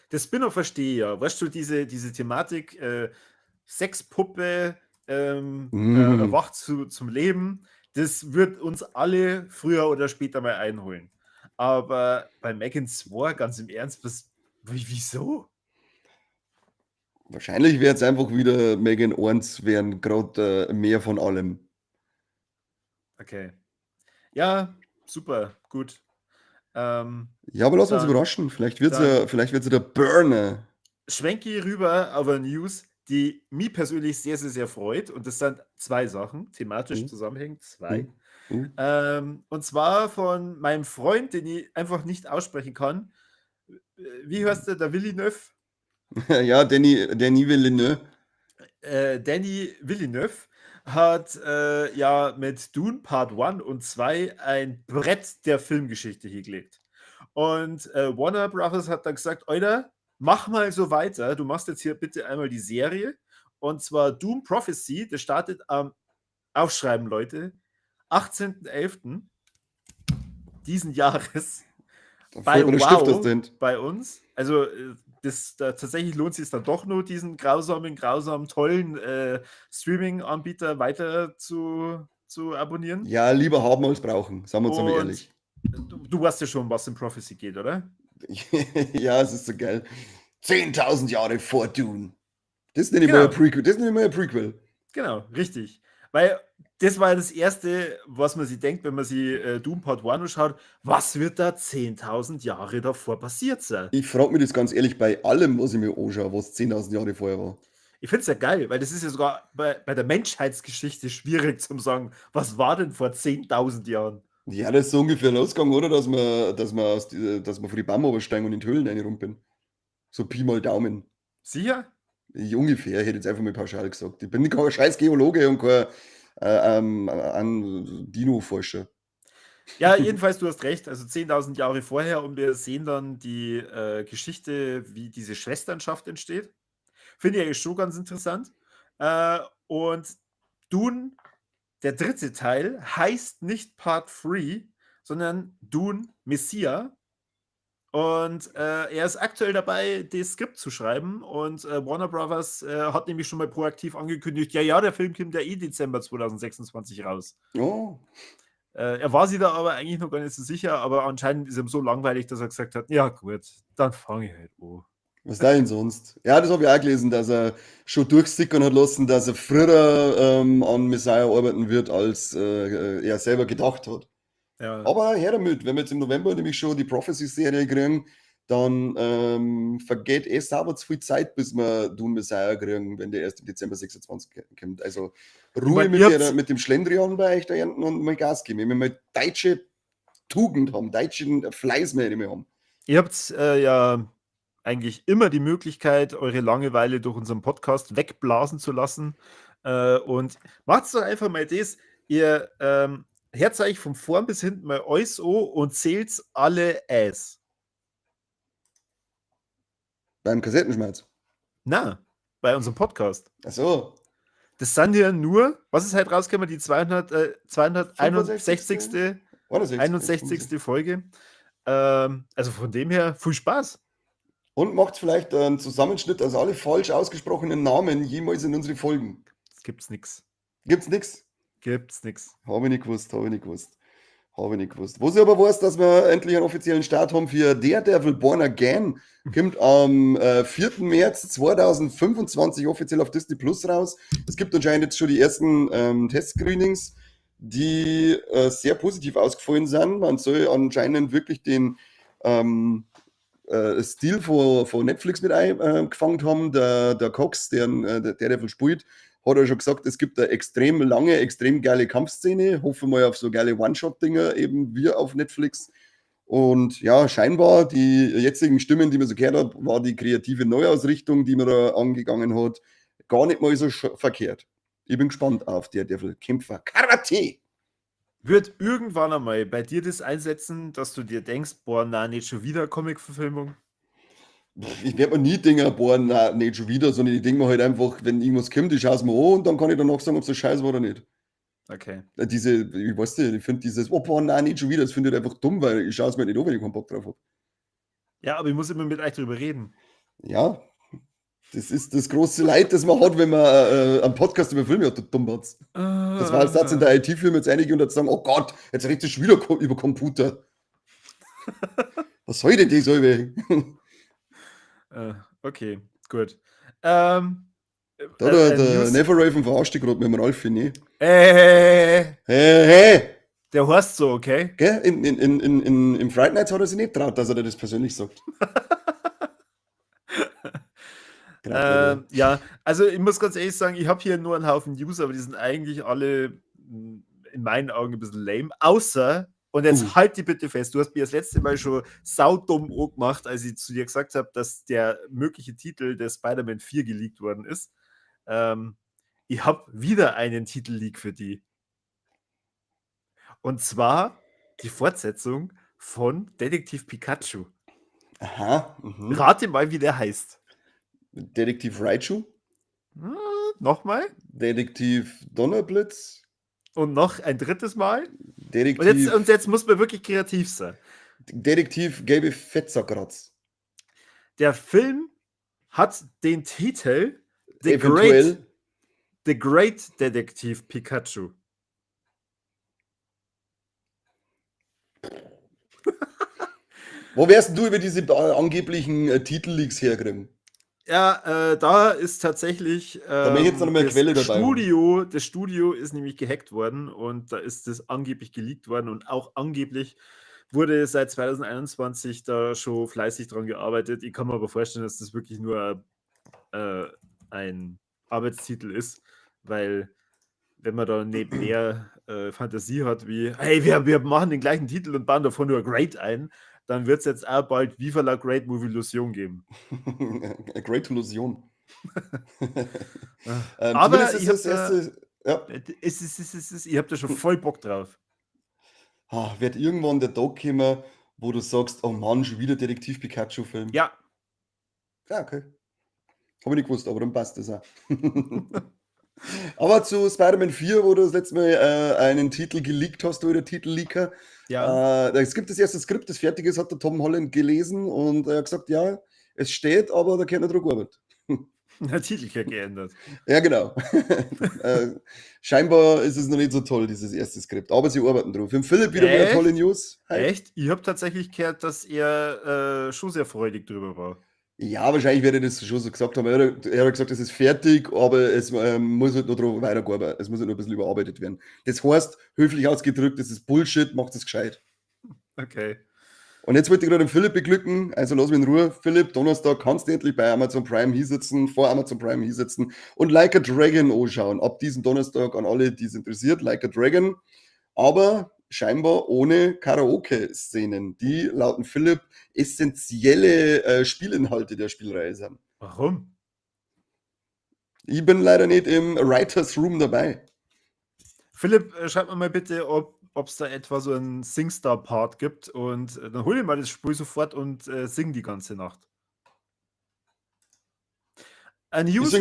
Das Spin-off verstehe ich ja. Weißt du, diese Thematik, Sexpuppe erwacht zum Leben, das wird uns alle früher oder später mal einholen. Aber bei Megan 2, ganz im Ernst, wieso? Wahrscheinlich wird's einfach wieder Megan 1 werden, grad mehr von allem. Okay. Ja, super, gut. Ja, aber lass uns überraschen. Vielleicht wird's ja, vielleicht wird's ja der Burner. Schwenke ich rüber auf eine News, die mich persönlich sehr, sehr, sehr freut. Und das sind zwei Sachen, thematisch zusammenhängend, zwei. Und zwar von meinem Freund, den ich einfach nicht aussprechen kann. Wie heißt der? Der Villeneuve? Ja, Danny Villeneuve. Danny Villeneuve hat ja mit Dune Part 1 und 2 ein Brett der Filmgeschichte hingelegt. Und Warner Brothers hat dann gesagt, Alter, mach mal so weiter, du machst jetzt hier bitte einmal die Serie. Und zwar Dune Prophecy, das startet am, aufschreiben Leute, 18.11 diesen Jahres Da bei fällt mir der Stift Wow aus der Hand. bei uns. Also das, da, tatsächlich lohnt sich dann doch nur, diesen grausamen, tollen Streaming-Anbieter weiter zu abonnieren. Ja, lieber haben als brauchen, sagen wir uns einmal Und ehrlich. du weißt ja schon, was in Prophecy geht, oder? Ja, es ist so geil. 10.000 Jahre vor Dune. Das nenne ich mal ein Prequel. Das nenne ich mal ein Prequel. Genau, richtig. Weil das war ja das Erste, was man sich denkt, wenn man sich Dune Part 1 anschaut. Was wird da 10.000 Jahre davor passiert sein? Ich frag mich das ganz ehrlich bei allem, was ich mir anschaue, was 10.000 Jahre vorher war. Ich find's ja geil, weil das ist ja sogar bei der Menschheitsgeschichte schwierig zu sagen, was war denn vor 10.000 Jahren? Ja, das ist so ungefähr losgegangen, oder? Dass wir vor die Bäume runtersteigen und in die Höhlen reinrumpeln. So Pi mal Daumen. Sicher? Ich, ungefähr, ich hätte jetzt einfach mal pauschal gesagt. Ich bin kein scheiß Geologe und kein Dino-Forscher. Ja, jedenfalls, du hast recht. Also 10.000 Jahre vorher und wir sehen dann die Geschichte, wie diese Schwesternschaft entsteht. Finde ich eigentlich schon ganz interessant. Und Dune, der dritte Teil, heißt nicht Part 3, sondern Dune Messiah. Und er ist aktuell dabei, das Skript zu schreiben. Und Warner Brothers hat nämlich schon mal proaktiv angekündigt, ja, ja, der Film kommt ja eh Dezember 2026 raus. Oh. Er war sich da aber eigentlich noch gar nicht so sicher, aber anscheinend ist ihm so langweilig, dass er gesagt hat, ja gut, dann fange ich halt an. Was denn sonst? Ja, das habe ich auch gelesen, dass er schon durchsickern hat lassen, dass er früher an Messiah arbeiten wird, als er selber gedacht hat. Ja. Aber her damit, wenn wir jetzt im November nämlich schon die Prophecy-Serie kriegen, dann vergeht eh sauber zu viel Zeit, bis wir Dune Messiah kriegen, wenn der erst im Dezember 26 kommt. Also Ruhe Ich mein, ihr habt's mit dem Schlendrian bei euch da hinten und mal Gas geben. Wenn wir mal deutsche Tugend haben, deutschen Fleiß mehr nicht mehr haben. Ihr habt ja eigentlich immer die Möglichkeit, eure Langeweile durch unseren Podcast wegblasen zu lassen. Und macht's doch einfach mal das, ihr hört euch von vorn bis hinten mal alles an und zählt alle Äs. Beim Kassettenschmerz? Na, bei unserem Podcast. Ach so. Das sind ja nur, was ist halt rausgekommen, die 261. 61. 61. Folge. Also von dem her, viel Spaß. Und macht vielleicht einen Zusammenschnitt aus alle falsch ausgesprochenen Namen jemals in unsere Folgen. Das gibt's nix. Gibt's nix? Gibt's nix. Hab ich nicht gewusst, hab ich nicht gewusst. Hab ich nicht gewusst. Wo ich aber weiß, dass wir endlich einen offiziellen Start haben für Daredevil Born Again, kommt am 4. März 2025 offiziell auf Disney Plus raus. Es gibt anscheinend jetzt schon die ersten Testscreenings, die sehr positiv ausgefallen sind. Man soll anscheinend wirklich den Stil von Netflix mit eingefangen haben. Der Cox, der Daredevil spielt, hat er schon gesagt, es gibt eine extrem lange, extrem geile Kampfszene. Hoffen wir mal auf so geile One-Shot-Dinger, eben wie auf Netflix. Und ja, scheinbar die jetzigen Stimmen, die man so gehört hat, war die kreative Neuausrichtung, die man da angegangen hat, gar nicht mal so verkehrt. Ich bin gespannt auf Daredevil Kämpfer Karate. Wird irgendwann einmal bei dir das einsetzen, dass du dir denkst, boah, na, nicht schon wieder Comic-Verfilmung? Ich werd mir nie denken, boah, na, nicht schon wieder, sondern ich denk mir halt einfach, wenn irgendwas kommt, ich schau's mir an und dann kann ich danach sagen, ob's so scheiße war oder nicht. Diese, ich weiß nicht, ich find dieses, oh, boah, nein, nicht schon wieder, das find ich halt einfach dumm, weil ich schau's mir nicht an, wenn ich keinen Bock drauf hab. Ja, aber ich muss immer mit euch drüber reden. Ja, das ist das große Leid, das man hat, wenn man einen Podcast über Filme hat, du Dummbatz. Das war ein Satz in der I T-Firma jetzt einige und dann sagen, oh Gott, jetzt redet ihr schon wieder über Computer. Was soll denn das? Okay, gut. Da, der Never Raven verarscht dich grad mit dem Ralfi, ne? Hey, Hey, hey. Der heißt so, okay? Gell? Im Fright Nights hat er sich nicht getraut, dass er dir das persönlich sagt. Genau, oder? Ja, also ich muss ganz ehrlich sagen, ich hab hier nur einen Haufen News, aber die sind eigentlich alle in meinen Augen ein bisschen lame. Außer, und jetzt halt die bitte fest, du hast mir das letzte Mal schon saudumm angemacht, als ich zu dir gesagt hab, dass der mögliche Titel der Spider-Man 4 geleakt worden ist. Ich hab wieder einen Titel-Leak für die. Und zwar die Fortsetzung von Detektiv Pikachu. Aha. Rate mal, wie der heißt. Detektiv Raichu? Nochmal? Detektiv Donnerblitz? Und noch ein drittes Mal? Detektiv Und jetzt muss man wirklich kreativ sein. Detektiv Gelbe Fettsackkratz. Der Film hat den Titel Eventuell. The Great Detektiv Pikachu. Wo wärst denn du über diese angeblichen Titelleaks herkriegen? Ja, da ist tatsächlich, Da möchte ich jetzt noch mal eine Quelle dabei haben. Das Studio ist nämlich gehackt worden und da ist das angeblich geleakt worden und auch angeblich wurde seit 2021 da schon fleißig dran gearbeitet. Ich kann mir aber vorstellen, dass das wirklich nur ein Arbeitstitel ist, weil wenn man da nicht mehr Fantasie hat wie, hey, wir machen den gleichen Titel und bauen davon nur Great ein, dann wird's jetzt auch bald Viva la Great Movie Illusion geben. A Great Illusion. Aber Zumindest ist ich das hab da erste, ja. Es ist, es ist, es ist, ich hab da schon voll Bock drauf. Ah, wird irgendwann der Tag kommen, wo du sagst, oh Mann, schon wieder Detektiv Pikachu-Film. Ja. Ja, okay. Hab ich nicht gewusst, aber dann passt das auch. Aber zu Spider-Man 4, wo du das letzte Mal einen Titel geleakt hast, du der Titelleaker. Ja. Es gibt das erste Skript, das fertig ist, hat der Tom Holland gelesen und er hat gesagt, ja, es steht, aber da kann nicht drauf gearbeitet. Der Titel hat geändert. Ja, genau. Scheinbar ist es noch nicht so toll, dieses erste Skript, aber sie arbeiten drauf. Im Philipp wieder mal eine tolle News. Hi. Echt? Ich habe tatsächlich gehört, dass er schon sehr freudig drüber war. Ja, wahrscheinlich werde ich das schon so gesagt haben. Er hat gesagt, es ist fertig, aber es muss halt noch drauf weitergearbeitet, es muss halt noch ein bisschen überarbeitet werden. Das heißt, höflich ausgedrückt, das ist Bullshit, macht es gescheit. Okay. Und jetzt wollte ich gerade den Philipp beglücken, also lass mich in Ruhe. Philipp, Donnerstag kannst du endlich bei Amazon Prime hinsitzen, vor Amazon Prime hinsitzen und Like a Dragon anschauen. Ab diesem Donnerstag an alle, die es interessiert, Like a Dragon. Aber scheinbar ohne Karaoke-Szenen, die laut Philipp essentielle Spielinhalte der Spielreihe sind. Warum? Ich bin leider nicht im Writers Room dabei. Philipp, schreib mir mal bitte, ob es da etwa so einen Singstar-Part gibt und dann hol ich mal das Spiel sofort und sing die ganze Nacht. Ein News,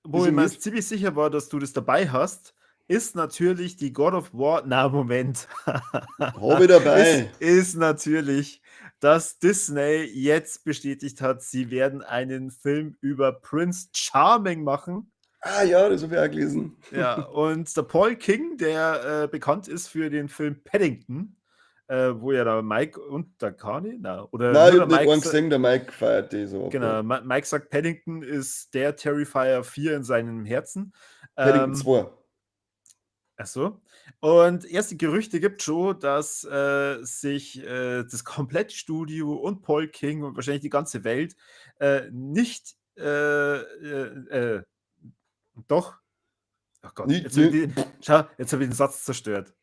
wo ich mir ziemlich sicher war, dass du das dabei hast, ist natürlich die God of War. Na, Moment. Hab ich dabei. Ist natürlich, dass Disney jetzt bestätigt hat, sie werden einen Film über Prince Charming machen. Ah ja, das habe ich auch gelesen. Ja, und der Paul King, der bekannt ist für den Film Paddington, wo ja der Mike und der Kani, na, oder nein, ich habe nicht gesehen, der Mike feiert die so. Genau, Mike sagt, Paddington ist der Terrifier 4 in seinem Herzen. Paddington 2. Ach so. Und erste Gerüchte gibt schon, dass sich das komplette Studio und Paul King und wahrscheinlich die ganze Welt nicht doch. Ach Gott, jetzt habe ich, hab ich den Satz zerstört.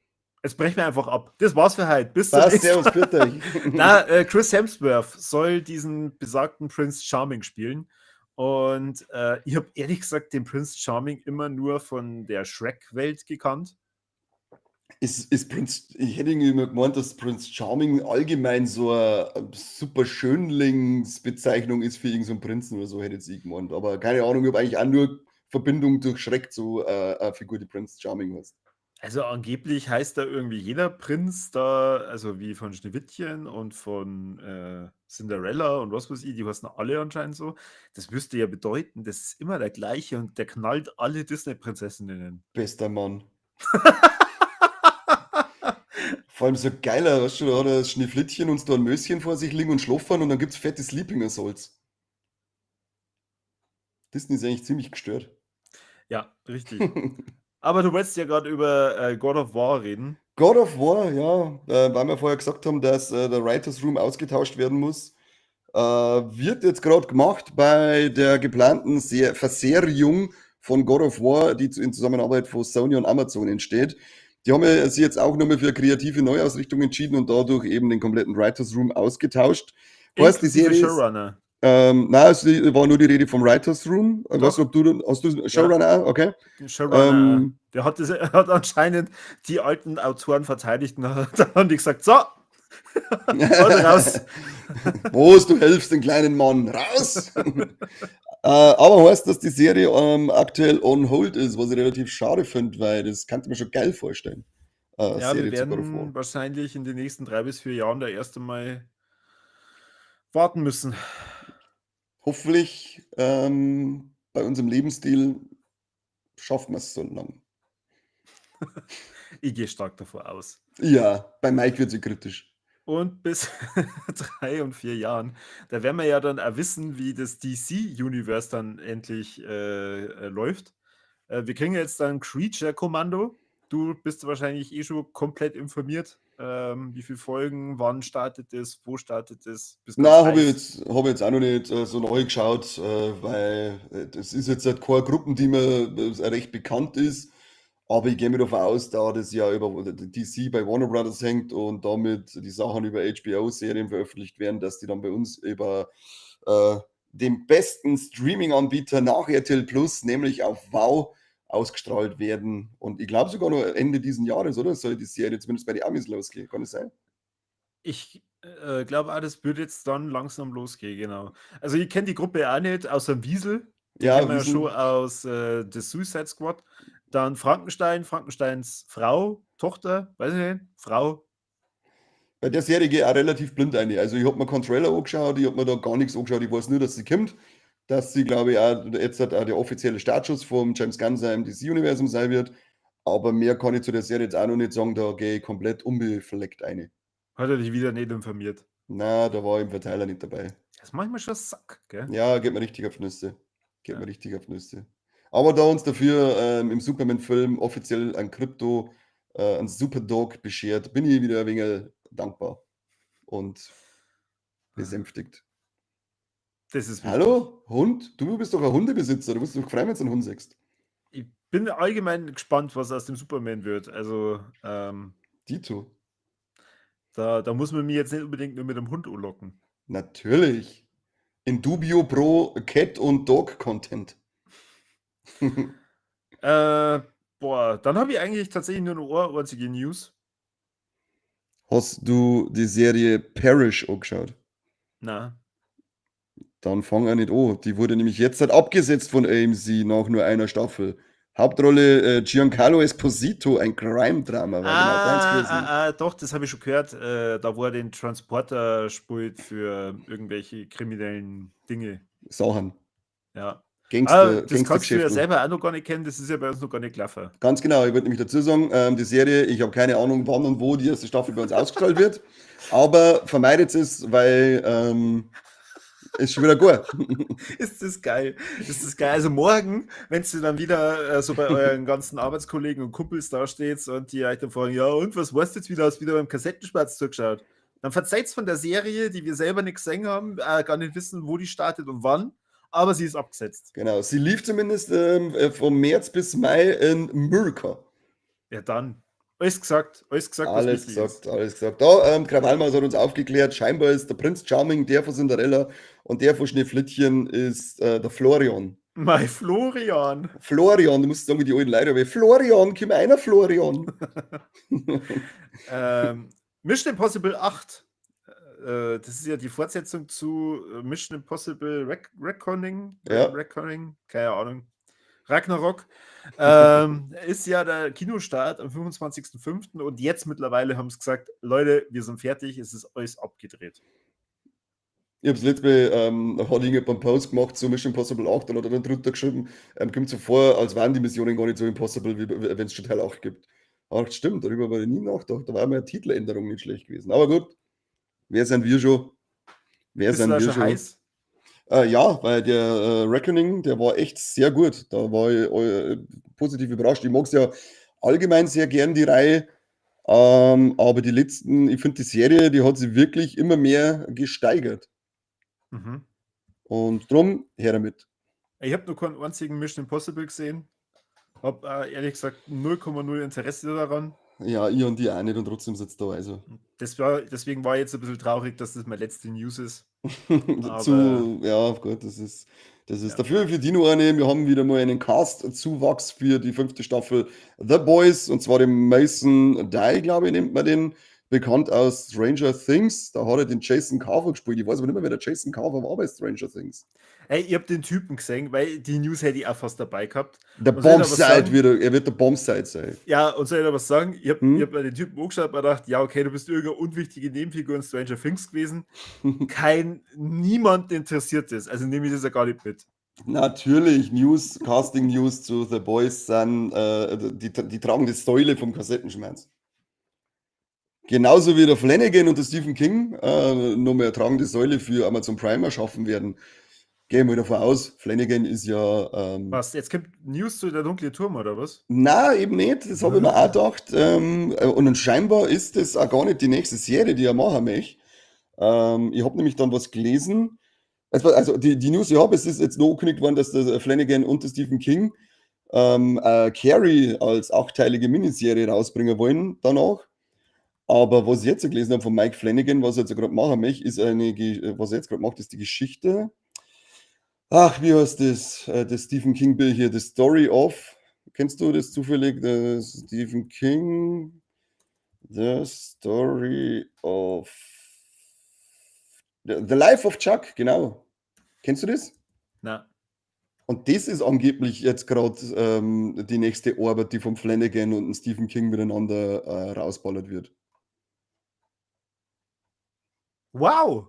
Jetzt brechen wir einfach ab. Das war's für heute. Bis zum nächsten Mal. Na, Chris Hemsworth soll diesen besagten Prince Charming spielen. Und ich habe ehrlich gesagt den Prince Charming immer nur von der Shrek-Welt gekannt. Ist Prince, ich hätte irgendwie immer gemeint, dass Prince Charming allgemein so eine super Schönlingsbezeichnung ist für irgendeinen Prinzen oder so, hätte ich gemeint. Aber keine Ahnung, ich habe eigentlich auch nur Verbindung durch Shrek zu einer Figur, die Prince Charming heißt. Also angeblich heißt da irgendwie jeder Prinz da, also wie von Schneewittchen und von Cinderella und was weiß ich, die heißen alle anscheinend so. Das müsste ja bedeuten, das ist immer der gleiche und der knallt alle Disney-Prinzessinnen. Bester Mann. Vor allem so geiler, weißt du, da hat er das Schneeflittchen und da ein Möschen vor sich liegen und schlafen und dann gibt's fette Sleeping Assaults. Disney ist eigentlich ziemlich gestört. Ja, richtig. Aber du wolltest ja gerade über God of War reden. God of War, ja. Weil wir vorher gesagt haben, dass der Writers Room ausgetauscht werden muss. Wird jetzt gerade gemacht bei der geplanten Verserierung von God of War, die in Zusammenarbeit von Sony und Amazon entsteht. Die haben ja sich jetzt auch nochmal für kreative Neuausrichtung entschieden und dadurch eben den kompletten Writers Room ausgetauscht. Heißt, die Serie Showrunner. Nein, es war nur die Rede vom Writers Room. Ich weiß nicht, ob du hast du Showrunner auch? Okay. Showrunner. Der hat anscheinend die alten Autoren verteidigt und hat dann gesagt: So, und raus. Wo du hilfst den kleinen Mann, raus! Aber heißt, dass die Serie aktuell on hold ist, was ich relativ schade finde, weil das kann ich mir schon geil vorstellen. Ja, Serie wir werden wahrscheinlich in den nächsten 3 bis 4 Jahren da erst einmal warten müssen. Hoffentlich bei unserem Lebensstil schaffen wir es so lange. Ich gehe stark davor aus. Ja, bei Mike wird sie kritisch. Und bis 3 und 4 Jahren, da werden wir ja dann auch wissen, wie das DC-Universe dann endlich läuft. Wir kriegen jetzt dann Creature Commando. Du bist wahrscheinlich eh schon komplett informiert, wie viele Folgen, wann startet es, wo startet es? Nein, habe ich jetzt auch noch nicht so neu geschaut, weil das ist jetzt halt keine Gruppen, die mir recht bekannt ist. Aber ich gehe mir davon aus, da das ja über DC bei Warner Brothers hängt und damit die Sachen über HBO-Serien veröffentlicht werden, dass die dann bei uns über den besten Streaming-Anbieter nach RTL Plus, nämlich auf Wow, ausgestrahlt werden. Und ich glaube sogar noch Ende diesen Jahres, oder? Soll die Serie zumindest bei den Amis losgehen? Kann das sein? Ich glaube auch, das wird jetzt dann langsam losgehen, genau. Also ich kenne die Gruppe auch nicht, außer Wiesel. Den Ja, kennen wir ja wie sind schon aus The Suicide Squad. Dann Frankenstein, Frankensteins Frau, Tochter, weiß ich nicht, Frau. Bei der Serie gehe ich auch relativ blind rein. Also ich habe mir keinen Trailer angeschaut, ich habe mir da gar nichts angeschaut. Ich weiß nur, dass sie kommt, dass sie, glaube ich, auch jetzt halt auch der offizielle Startschuss vom James Gunn seinem DC-Universum sein wird. Aber mehr kann ich zu der Serie jetzt auch noch nicht sagen, da gehe ich komplett unbefleckt rein. Hat er dich wieder nicht informiert? Na, da war ich im Verteiler nicht dabei. Das ist manchmal schon ein Sack, gell? Ja, geht mir richtig auf die Nüsse. Geht Ja. mir richtig auf die Nüsse. Aber da uns dafür im Superman-Film offiziell ein Krypto, ein Superdog beschert, bin ich wieder ein wenig dankbar und besänftigt. Das ist wichtig. Hallo, Hund? Du bist doch ein Hundebesitzer. Du musst dich doch freuen, wenn du einen Hund siehst. Ich bin allgemein gespannt, was aus dem Superman wird. Also, Dito. da muss man mich jetzt nicht unbedingt nur mit dem Hund anlocken. Natürlich. In dubio pro Cat und Dog Content. Boah, dann habe ich eigentlich tatsächlich nur eine einzige News. Hast du die Serie Parish angeschaut? Na. Dann fang auch nicht an. Die wurde nämlich jetzt halt abgesetzt von AMC nach nur einer Staffel. Hauptrolle Giancarlo Esposito, ein Crime-Drama. War genau deins gewesen. Ah, ah, doch, das habe ich schon gehört. Da, wo er den Transporter spielt für irgendwelche kriminellen Dinge. Sachen. Ja. Gangster, Ah, das kannst du ja Gangstergeschäfte. selber auch noch gar nicht kennen, das ist ja bei uns noch gar nicht gelaufen. Ganz genau, ich wollte nämlich dazu sagen, die Serie, ich habe keine Ahnung, wann und wo die erste Staffel bei uns ausgestrahlt wird, aber vermeidet es, weil ist schon wieder gut. Ist das geil? Ist das geil? Also morgen, wenn du dann wieder so bei euren ganzen Arbeitskollegen und Kumpels da steht und die euch dann fragen, ja und, was weißt du jetzt wieder? Hast du wieder beim Kassettenschwarz zugeschaut? Dann verzeiht's von der Serie, die wir selber nicht gesehen haben, gar nicht wissen, wo die startet und wann, aber sie ist abgesetzt. Genau, sie lief zumindest vom März bis Mai in Amerika. Ja dann, alles gesagt, was Alles wichtig gesagt, ist. alles gesagt. Da, Krawallmaus hat uns aufgeklärt, scheinbar ist der Prinz Charming der von Cinderella und der von Schneeflittchen ist der Florian. Mein Florian. Florian, du musst sagen, wie die alten Leute, aber Florian, komm einer, Florian. Mission Impossible 8. Das ist ja die Fortsetzung zu Mission Impossible Reckoning. Ja. Reckoning, keine Ahnung. Ragnarok. Ist ja der Kinostart am 25.05. und jetzt mittlerweile haben sie gesagt, Leute, wir sind fertig, es ist alles abgedreht. Ich hab's letztes Mal, hat irgendjemand einen Post gemacht zu Mission Impossible 8 und hat dann drunter geschrieben, kommt so vor, als wären die Missionen gar nicht so impossible, wie wenn es schon Teil 8 gibt. Ach, stimmt, darüber habe ich nie nachgedacht. Da war mir eine Titeländerung nicht schlecht gewesen. Aber gut, wer sind wir schon? Wer Bist du sind da wir schon schon? heiß? Ja, weil der Reckoning, der war echt sehr gut. Da war ich positiv überrascht. Ich mag's ja allgemein sehr gern, die Reihe. Aber die letzten, ich finde die Serie, die hat sich wirklich immer mehr gesteigert. Und drum, her damit. Ich habe nur keinen einzigen Mission Impossible gesehen. Hab ehrlich gesagt 0,0 Interesse daran. Ja, ich und die auch nicht und trotzdem sitzt da. Also. Deswegen war ich jetzt ein bisschen traurig, dass das meine letzte News ist. Zu, ja, gut, das ist Ja. dafür für Dino eine. Wir haben wieder mal einen Cast-Zuwachs für die 5. Staffel The Boys und zwar den Mason Dye, glaube ich, nennt man den. Bekannt aus Stranger Things. Da hat er den Jason Carver gespielt. Ich weiß aber nicht mehr, wer der Jason Carver war bei Stranger Things. Ey, ich hab den Typen gesehen, weil die News hätte ich auch fast dabei gehabt. Der Und soll ich da was Bombsite sagen? wird er, er wird der Bombsite sein. Ja, und soll ich da was sagen? Ich hab mir den Typen angeschaut und gedacht, ja, okay, du bist irgendeine unwichtige Nebenfigur in Stranger Things gewesen. Niemand interessiert das. Also nehme ich das ja gar nicht mit. Natürlich, News, Casting News zu The Boys sind die tragende Säule vom Kassettenschmerz. Genauso wie der Flanagan und der Stephen King noch mehr tragende Säule für Amazon Prime erschaffen werden. Gehen wir davon aus, Flanagan ist ja Was, jetzt kommt News zu der dunkle Turm, oder was? Na, eben nicht, das habe ich mir auch gedacht. Und dann scheinbar ist das auch gar nicht die nächste Serie, die er machen möchte. Ich habe nämlich dann was gelesen. Also die News, die ich habe, es ist jetzt noch angekündigt worden, dass der Flanagan und der Stephen King Carrie als 8-teilige Miniserie rausbringen wollen danach. Aber was ich jetzt gelesen habe von Mike Flanagan, was er jetzt gerade machen möchte, ist eine was er jetzt gerade macht, ist die Geschichte. Ach, wie heißt das? Das Stephen King Bill hier, The Story of. Kennst du das zufällig? The Stephen King, The Story of The Life of Chuck, genau. Kennst du das? Na. Und das ist angeblich jetzt gerade die nächste Arbeit, die vom Flanagan und dem Stephen King miteinander rausballert wird. Wow!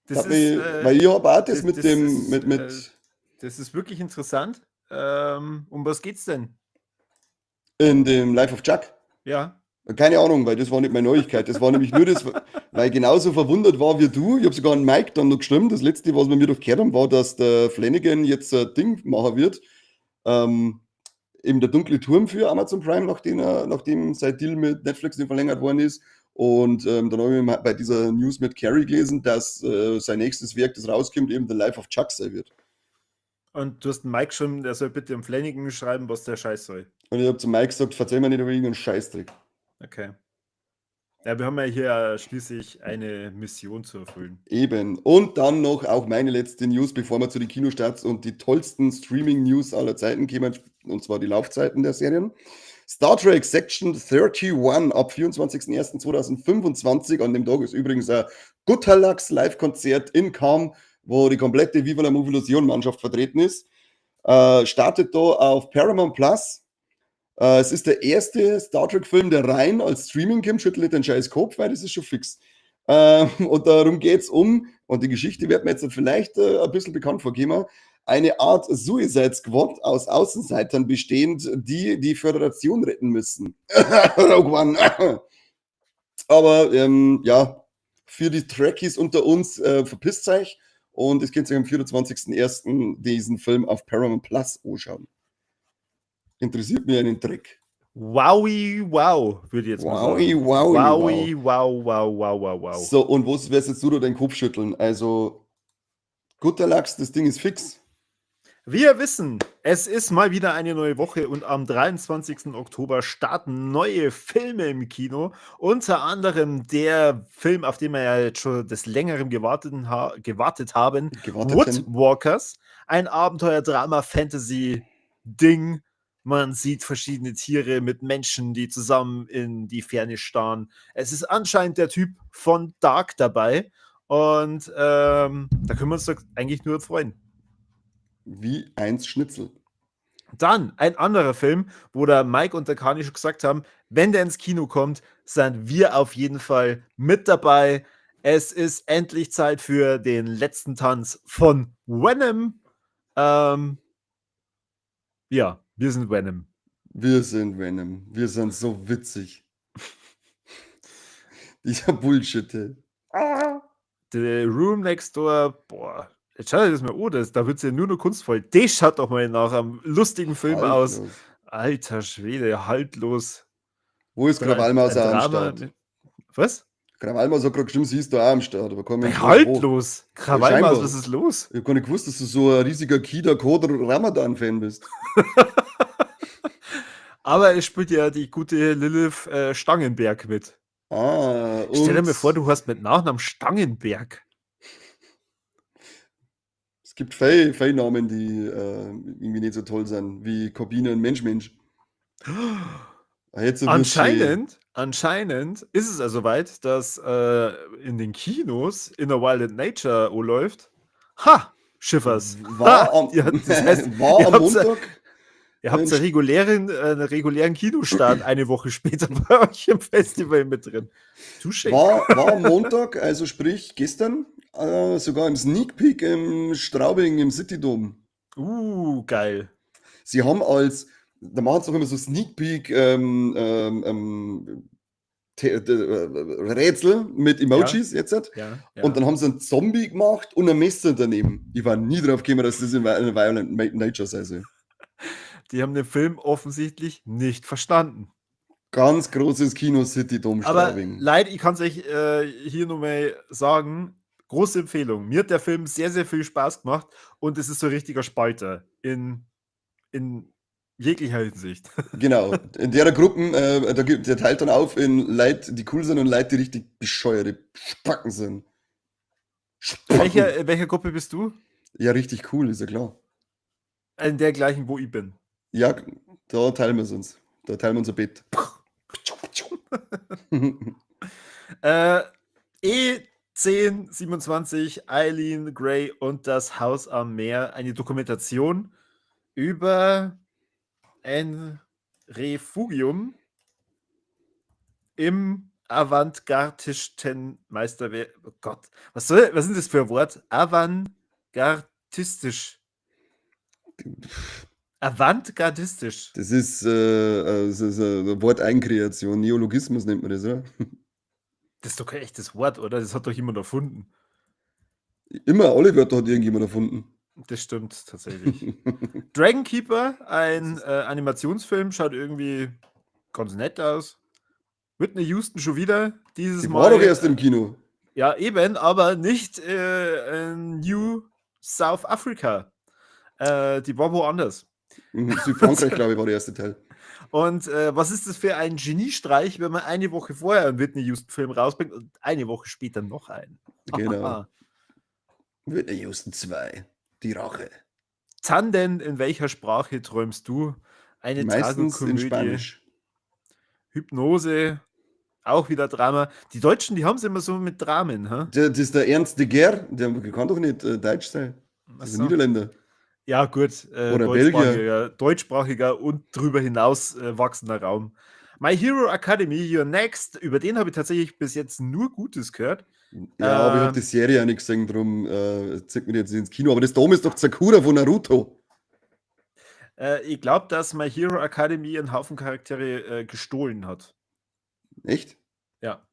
Das Hat ist, mich, weil ich habe auch das das, mit das dem, ist, mit das ist wirklich interessant. Um was geht's denn? in dem Life of Chuck. Ja. Keine Ahnung, weil das war nicht meine Neuigkeit. Das war nämlich nur das, weil ich genauso verwundert war wie du. Ich habe sogar einen Mike dann noch geschrieben. Das letzte, was wir mir doch gehört haben, war, dass der Flanagan jetzt ein Ding machen wird. Eben der dunkle Turm für Amazon Prime, nachdem sein Deal mit Netflix nicht verlängert worden ist. Und dann habe ich mal bei dieser News mit Carrie gelesen, dass sein nächstes Werk, das rauskommt, eben The Life of Chuck sein wird. Und du hast einen Mike geschrieben, der soll bitte im Flanagan schreiben, was der Scheiß soll. Und ich habe zu Mike gesagt, verzeih mir nicht über irgendeinen Scheißdreck. Okay. Ja, wir haben ja hier schließlich eine Mission zu erfüllen. Eben. Und dann noch auch meine letzte News, bevor wir zu den Kinostarts und die tollsten Streaming-News aller Zeiten kommen, und zwar die Laufzeiten der Serien. Star Trek Section 31 ab 24.01.2025. An dem Tag ist übrigens ein Gutterlachs Live-Konzert in Cham, wo die komplette Viva la Movilusion-Mannschaft vertreten ist. Startet da auf Paramount Plus. Es ist der erste Star Trek-Film, der rein als Streaming kommt. Schüttel nicht den scheiß Kopf, weil das ist schon fix. Und darum geht's um, und die Geschichte wird mir jetzt vielleicht ein bisschen bekannt vorkommen, eine Art Suicide Squad aus Außenseitern bestehend, die die Föderation retten müssen. Rogue One. Aber ja, für die Trekkies unter uns, verpisst euch. Und es könnt ihr am 24.01. diesen Film auf Paramount Plus anschauen. Interessiert mich einen Dreck. Wowi, wow, würde ich jetzt mal Wowi, sagen. wowi, Wowi, wow. wow, wow, wow, wow, wow. So, und wo wirst jetzt du da den Kopf schütteln? Also, guter Lachs, das Ding ist fix. Wir wissen, es ist mal wieder eine neue Woche und am 23. Oktober starten neue Filme im Kino. Unter anderem der Film, auf den wir ja jetzt schon des Längeren gewartet haben, Gewartet haben. Woodwalkers. Ein Abenteuer-Drama-Fantasy-Ding. Man sieht verschiedene Tiere mit Menschen, die zusammen in die Ferne starren. Es ist anscheinend der Typ von Dark dabei. Und da können wir uns doch eigentlich nur freuen. Wie eins Schnitzel. Dann ein anderer Film, wo der Mike und der Kani schon gesagt haben, wenn der ins Kino kommt, sind wir auf jeden Fall mit dabei. Es ist endlich Zeit für den letzten Tanz von Venom. Ja, wir sind Venom. Wir sind Venom. Wir sind so witzig. Dieser Bullshit, ey. Ah. The Room Next Door, boah, jetzt schaut euch das mal an, da wird's ja nur noch kunstvoll. Das schaut doch mal nach einem lustigen Film aus. Haltlos. Alter Schwede, haltlos. Wo ist Krawallmaus Ein auch am Drama Start? mit Was? Krawallmaus hat gerade geschrieben, sie ist da auch am Start. Aber kein Mensch Hey, weiß, wo. haltlos! Krawallmaus, Scheinbar. was ist los? Ich hab gar nicht gewusst, dass du so ein riesiger Kida Khodr Ramadan-Fan bist. Aber es spielt ja die gute Lilith Stangenberg mit. Ah, Stell dir und mal vor, du hast mit Nachnamen Stangenberg. Es gibt viele, viele Namen, die irgendwie nicht so toll sind, wie Corbina und Mensch, Mensch. Ah, jetzt wird's Anscheinend ist es also weit, dass in den Kinos Inner Wild and Nature läuft. Ha! Schiffers. War Ha! am, Ja, das heißt, war ihr am habt's ja Montag. Ihr habt einen regulären Kinostart eine Woche später bei euch im Festival mit drin. Touché. War am Montag, also sprich gestern, sogar im Sneak Peek im Straubing im City Dome. Geil. Sie haben als, da machen sie doch immer so Sneak Peek Rätsel mit Emojis jetzt. Ja, ja. Und dann haben sie einen Zombie gemacht und ein Messer daneben. Ich war nie drauf gekommen, dass das in Violent Nature sein soll. Die haben den Film offensichtlich nicht verstanden. Ganz großes Kino City Dome Aber Straubing. leid, ich kann's euch hier nochmal sagen, große Empfehlung. Mir hat der Film sehr, sehr viel Spaß gemacht und es ist so ein richtiger Spalter in jeglicher Hinsicht. Genau. In der Gruppen, der teilt dann auf in Leute, die cool sind und Leute, die richtig bescheuerte Spacken sind. Spacken. In welcher Gruppe bist du? Ja, richtig cool, ist ja klar. In der gleichen, wo ich bin. Ja, da teilen wir es uns. Da teilen wir unser Bett. E1027, Eileen Gray und das Haus am Meer. Eine Dokumentation. Über ein Refugium im avantgardistischsten Meisterwerk. Oh Gott, was ist denn das für ein Wort? Avantgardistisch. Avantgardistisch. Das ist eine Worteinkreation, Neologismus nennt man das, oder? Das ist doch kein echtes Wort, oder? Das hat doch jemand erfunden. Immer, alle Wörter hat irgendjemand erfunden. Das stimmt tatsächlich. Dragon Keeper, ein Animationsfilm, schaut irgendwie ganz nett aus. Whitney Houston schon wieder. Dieses Die Mal. war doch erst im Kino. Ja, eben, aber nicht in New South Africa. Die war woanders. Südfrankreich, glaube ich, war der erste Teil. Und was ist das für ein Geniestreich, wenn man eine Woche vorher einen Whitney Houston-Film rausbringt und eine Woche später noch einen? Genau. Whitney Houston 2. Die Rache. Tanden, in welcher Sprache träumst du? Eine Meistens in Tragikomödie. Spanisch. Hypnose, auch wieder Drama. Die Deutschen, die haben es immer so mit Dramen, hä? Das ist der Ernst de Geer, der kann doch nicht Deutsch sein. Das ist Ach so. ein Niederländer. Ja, gut. Oder Belgier. Deutschsprachiger und drüber hinaus wachsender Raum. My Hero Academy, You're Next, über den habe ich tatsächlich bis jetzt nur Gutes gehört. Ja, aber ich habe die Serie auch nicht gesehen, darum zieht mich jetzt nicht ins Kino. Aber das Dom ist doch Sakura von Naruto. Ich glaube, dass My Hero Academy einen Haufen Charaktere gestohlen hat. Echt? Ja.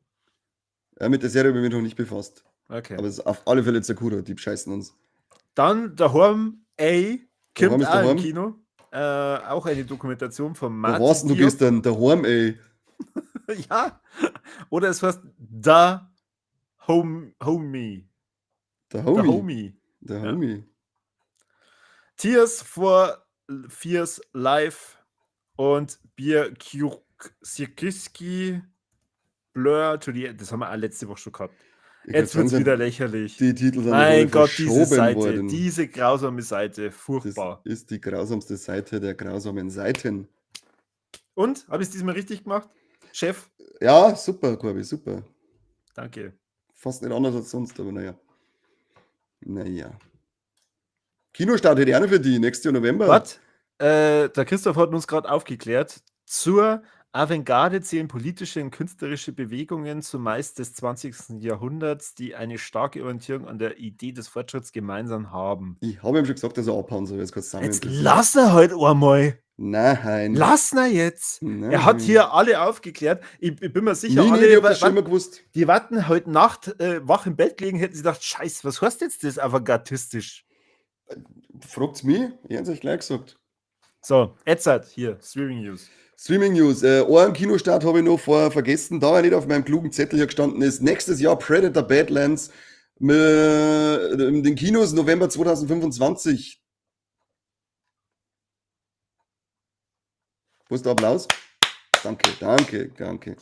Ja, mit der Serie habe ich mich noch nicht befasst. Okay. Aber es ist auf alle Fälle Sakura, die bescheißen uns. Dann daheim A, Daheim kommt ist auch im daheim. Kino. Auch eine Dokumentation von Wo Martin warst denn du Diop. gestern? Daheim, ey. Ja. Oder es heißt Da Home, Homie. Der The Homie. Homie. Der Ja. Homie. Tears for Fears Live und Bier Sirkiski Blur to the. Das haben wir auch letzte Woche schon gehabt. Ich Jetzt würd wird es sagen, wieder lächerlich. Die Titel sind Mein alle Gott, diese verschoben Seite, worden. diese grausame Seite, Das furchtbar. ist die grausamste Seite der grausamen Seiten. Und, habe ich es diesmal richtig gemacht? Chef, Ja, super, Corby, super. danke. Fast nicht anders als sonst, aber naja. Naja. Kinostart hätte ich auch noch für die, nächstes Jahr November. Was? Der Christoph hat uns gerade aufgeklärt, zur Avantgarde zählen politische und künstlerische Bewegungen zumeist des 20. Jahrhunderts, die eine starke Orientierung an der Idee des Fortschritts gemeinsam haben. Ich habe ihm schon gesagt, dass er abhauen soll, jetzt kannst du Jetzt lass er halt einmal. Nein. Lass ihn jetzt. Nein. Er hat hier alle aufgeklärt. Ich bin mir sicher, Nee, nee, alle, ich hab das schon immer gewusst. die warten heute Nacht wach im Bett gelegen, hätten sie gedacht, scheiße, was heißt jetzt das avantgardistisch? Fragt's mich? Ich hab's euch gleich gesagt. So, Edzard, hier, Streaming News. Streaming News. Einen Kinostart habe ich noch vorher vergessen, da er nicht auf meinem klugen Zettel hier gestanden ist. Nächstes Jahr Predator Badlands mit, in den Kinos November 2025. Wo ist der Applaus? Danke, danke, danke.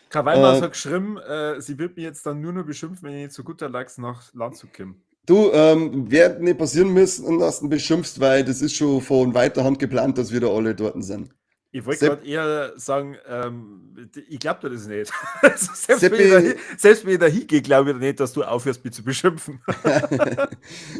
Krawallmaus hat geschrieben, sie wird mich jetzt dann nur noch beschimpfen, wenn ich nicht zu guter Lachs nach Landshut komme. Du, wird nicht passieren müssen, dass du beschimpfst, weil das ist schon von weiter Hand geplant, dass wir da alle dort sind. Ich wollte Sepp gerade eher sagen, ich glaube dir das nicht. Also selbst, Seppi, selbst wenn ich da hingehe, glaube ich nicht, dass du aufhörst, mich zu beschimpfen.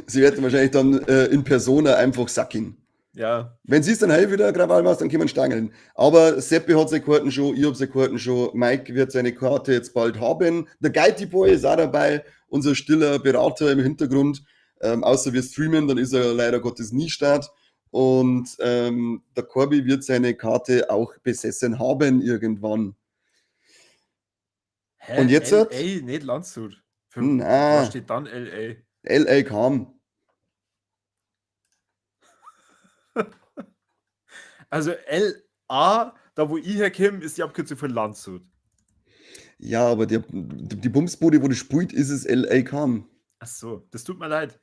Sie werden wahrscheinlich dann in Persona einfach sacken. Ja. Wenn sie es dann heil wieder Krawall machst, dann können wir stangeln. Aber Seppi hat seine Karten schon, ich hab seine Karten schon, Mike wird seine Karte jetzt bald haben. Der Guidey Boy ist auch dabei, unser stiller Berater im Hintergrund. Außer wir streamen, dann ist er leider Gottes nie Start. Und der Corby wird seine Karte auch besessen haben irgendwann. Hä? Und jetzt? LA, nicht Landshut. Für, Na. Was steht dann LA? LA kam. Also LA, da wo ich herkomme, ist die Abkürzung für Landshut. Ja, aber die Bumsbude, wo du spielt, ist es LA kam. Ach so, das tut mir leid.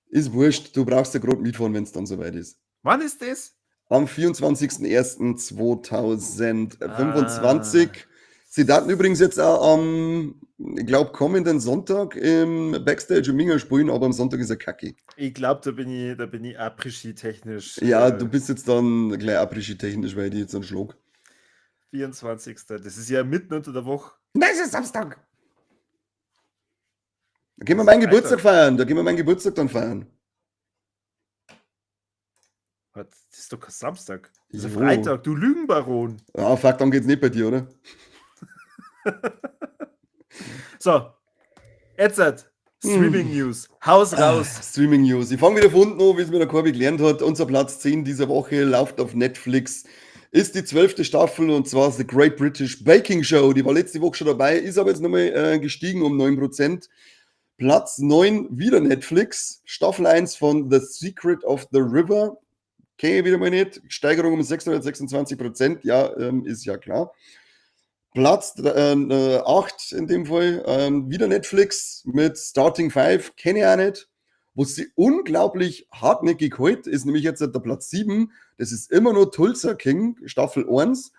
Ist wurscht, du brauchst ja gerade mitfahren, wenn es dann soweit ist. Wann ist das? Am 24.01.2025. Ah. Sie daten übrigens jetzt auch am, ich glaube, kommenden Sonntag im Backstage im Minger spielen, aber am Sonntag ist er kacke. Ich glaube, da bin ich Après-Ski-technisch. Ja, du bist jetzt dann gleich Après-Ski-technisch, weil ich die jetzt dann schlug. 24. Das ist ja mitten unter der Woche. Nein, es ist Samstag. Da gehen wir meinen Geburtstag feiern. Da gehen wir meinen Geburtstag dann feiern. Was? Das ist doch kein Samstag. Das ist ein Freitag, du Lügenbaron. Ja, fuck, dann geht's nicht bei dir, oder? So, jetzt Streaming News. Haus raus. Ah, Streaming News. Ich fange wieder von unten an, wie es mir der Corby gelernt hat. Unser Platz 10 dieser Woche läuft auf Netflix. Ist die 12. Staffel und zwar The Great British Baking Show. Die war letzte Woche schon dabei, ist aber jetzt nochmal gestiegen um 9%. Platz 9 wieder Netflix. Staffel 1 von The Secret of the River. Kenne ich wieder mal nicht. Steigerung um 626%. Ja, ist ja klar. Platz 8 in dem Fall, wieder Netflix mit Starting Five, kenne ich auch nicht. Was sie unglaublich hartnäckig hält, ist nämlich jetzt der Platz 7. Das ist immer nur Tulsa King, Staffel 1.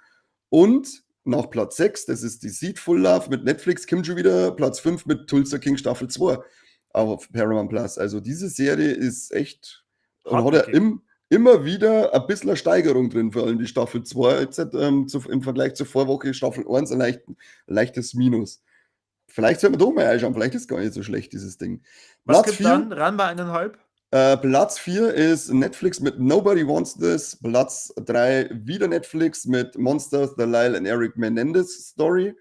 Und nach Platz 6, das ist Deceitful Love mit Netflix, kommt schon wieder Platz 5 mit Tulsa King Staffel 2 auf Paramount Plus. Also diese Serie ist echt, und hat er immer wieder ein bisschen eine Steigerung drin, vor allem die Staffel 2 jetzt, im Vergleich zur Vorwoche Staffel 1 ein leichtes Minus. Vielleicht sollte man doch mal reinschauen, vielleicht ist es gar nicht so schlecht, dieses Ding. Was Platz gibt 4, dann? Ranma 1,5? Platz 4 ist Netflix mit Nobody Wants This. Platz 3 wieder Netflix mit Monsters, The Lyle and Eric Menendez Story.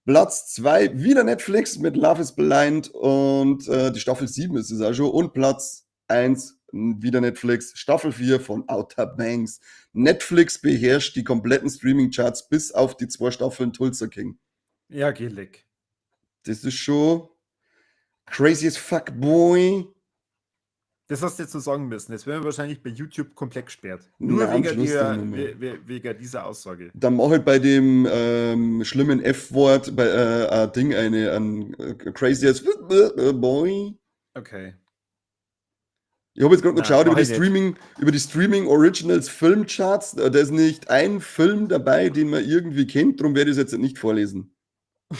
Platz 2 wieder Netflix mit Love is Blind und die Staffel 7 ist es auch schon. Und Platz 1 wieder Netflix, Staffel 4 von Outer Banks. Netflix beherrscht die kompletten Streaming-Charts bis auf die 2 Staffeln Tulsa King. Ja, geh leck. Das ist schon crazy as fuck, boy. Das hast du jetzt so sagen müssen. Jetzt werden wir wahrscheinlich bei YouTube komplett gesperrt. Nur Na, am Schluss dann nochmal. wegen dieser Aussage. Dann mach halt bei dem schlimmen F-Wort bei ein Ding ein crazy as boy. Okay. Ich habe jetzt gerade noch Nein, geschaut mach über die ich nicht. Streaming Originals Filmcharts. Da ist nicht ein Film dabei, den man irgendwie kennt. Darum werde ich es jetzt nicht vorlesen.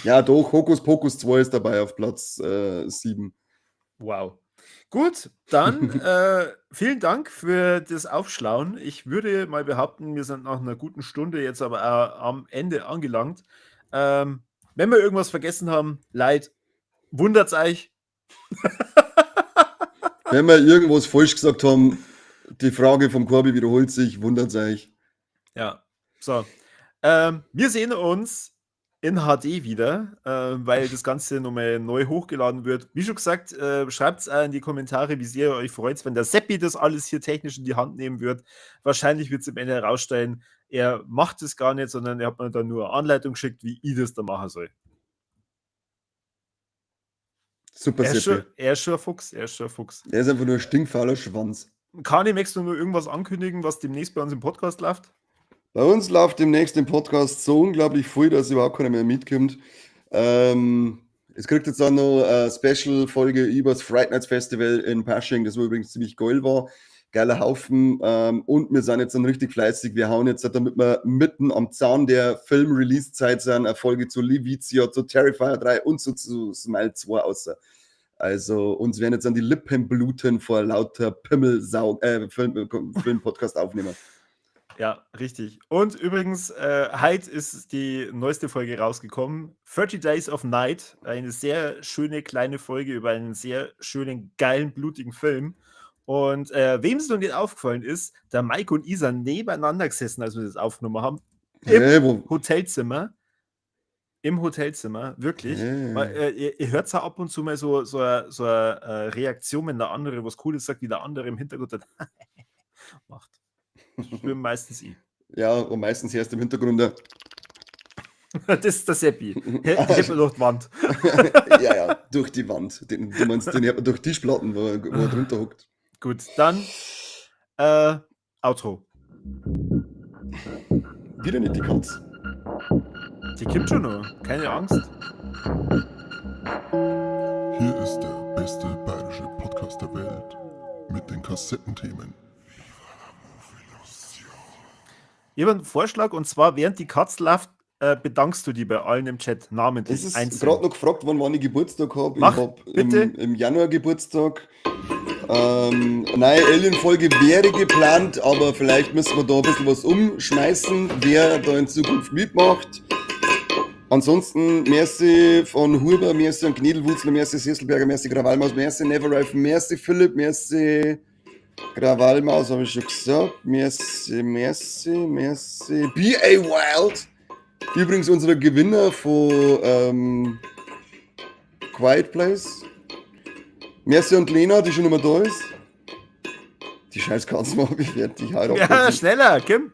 Ja, doch, Hokus Pokus 2 ist dabei auf Platz 7. Wow. Gut, dann vielen Dank für das Aufschlauen. Ich würde mal behaupten, wir sind nach einer guten Stunde jetzt aber auch am Ende angelangt. Wenn wir irgendwas vergessen haben, leid, wundert's euch. Wenn wir irgendwas falsch gesagt haben, die Frage vom Corby wiederholt sich, wundert's euch. Ja, so. Wir sehen uns in HD wieder, weil das Ganze nochmal neu hochgeladen wird. Wie schon gesagt, schreibt's auch in die Kommentare, wie sehr ihr euch freut, wenn der Seppi das alles hier technisch in die Hand nehmen wird. Wahrscheinlich wird's im Ende herausstellen, er macht es gar nicht, sondern er hat mir dann nur eine Anleitung geschickt, wie ich das da machen soll. Super, Er Seppi. ist schon ein Fuchs. Er ist einfach nur ein stinkfauler Schwanz. Kani, möchtest du nur irgendwas ankündigen, was demnächst bei uns im Podcast läuft? Bei uns läuft demnächst im Podcast so unglaublich viel, dass überhaupt keiner mehr mitkommt. Es kriegt jetzt auch noch eine Special-Folge über das Fright Nights Festival in Pasching, das wo übrigens ziemlich geil war. Geiler Haufen. Und wir sind jetzt dann richtig fleißig. Wir hauen jetzt, damit wir mitten am Zahn der Film-Release-Zeit sind, eine Folge zu Livizia, zu Terrifier 3 und zu Smile 2 außer. Also uns werden jetzt an die Lippen bluten vor lauter Pimmelsau Film-Podcast aufnehmen. Ja, richtig. Und übrigens, heute ist die neueste Folge rausgekommen. 30 Days of Night. Eine sehr schöne kleine Folge über einen sehr schönen, geilen, blutigen Film. Und wem es noch nicht aufgefallen ist, der Mike und Isa nebeneinander gesessen, als wir das aufgenommen haben. Im Hä, wo? Hotelzimmer. Im Hotelzimmer, wirklich. Hä? Weil ihr hört ja ab und zu mal so eine Reaktion, wenn der andere was Cooles sagt, wie der andere im Hintergrund dann macht. Das bin meistens ich. Ja, und meistens erst im Hintergrund der Das ist der Seppi. Hält man durch die Wand. Ja, ja, durch die Wand. Den, du meinst, den hört man durch Tischplatten, wo er drunter hockt. Gut, dann Outro. Wieder nicht die Katze. Die kommt schon noch, keine Angst. Hier ist der beste bayerische Podcast der Welt mit den Kassettenthemen. Ich habe einen Vorschlag, und zwar, während die Katze läuft, bedankst du die bei allen im Chat namentlich. Es ist einzeln. gerade noch gefragt worden, wann ich Geburtstag hab. Ich Mach, hab bitte. im Januar Geburtstag. Nein, Alien-Folge wäre geplant, aber vielleicht müssen wir da ein bisschen was umschmeißen, wer da in Zukunft mitmacht. Ansonsten, merci von Huber, merci an Knädelwurzler, merci Sesselberger, merci Krawallmaus, merci Neverrife, merci Philipp, merci Krawallmaus habe ich schon gesagt. Merci, merci, merci. B.A. Wild. Übrigens unser Gewinner von Quiet Place. Merci und Lena, die schon immer da ist. Die scheiß Katze mache ich fertig. Halt Ja, schneller, Kim.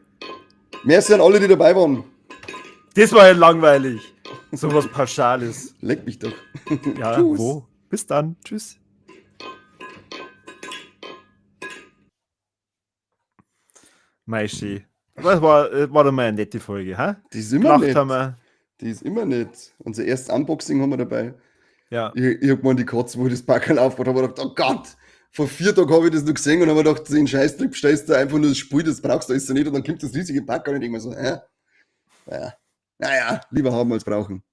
Merci an alle, die dabei waren. Das war ja langweilig. Sowas Pauschales. Leck mich doch. Ja, Tschüss. wo? Bis dann. Tschüss. Meischi. Das war doch mal eine nette Folge, hä? Die ist immer Gelacht nett. haben wir. Die ist immer nett. Unser erstes Unboxing haben wir dabei. Ja. Ich hab mal die Katze, wo ich das Packerl aufgebaut habe, gedacht, oh Gott, vor 4 Tagen habe ich das noch gesehen und habe mir gedacht, den Scheißdreck bestellst du einfach nur das Spiel, das brauchst du alles nicht. Und dann kommt das riesige Packerl und ich denk mir so, hä? Ja. Naja, lieber haben als brauchen.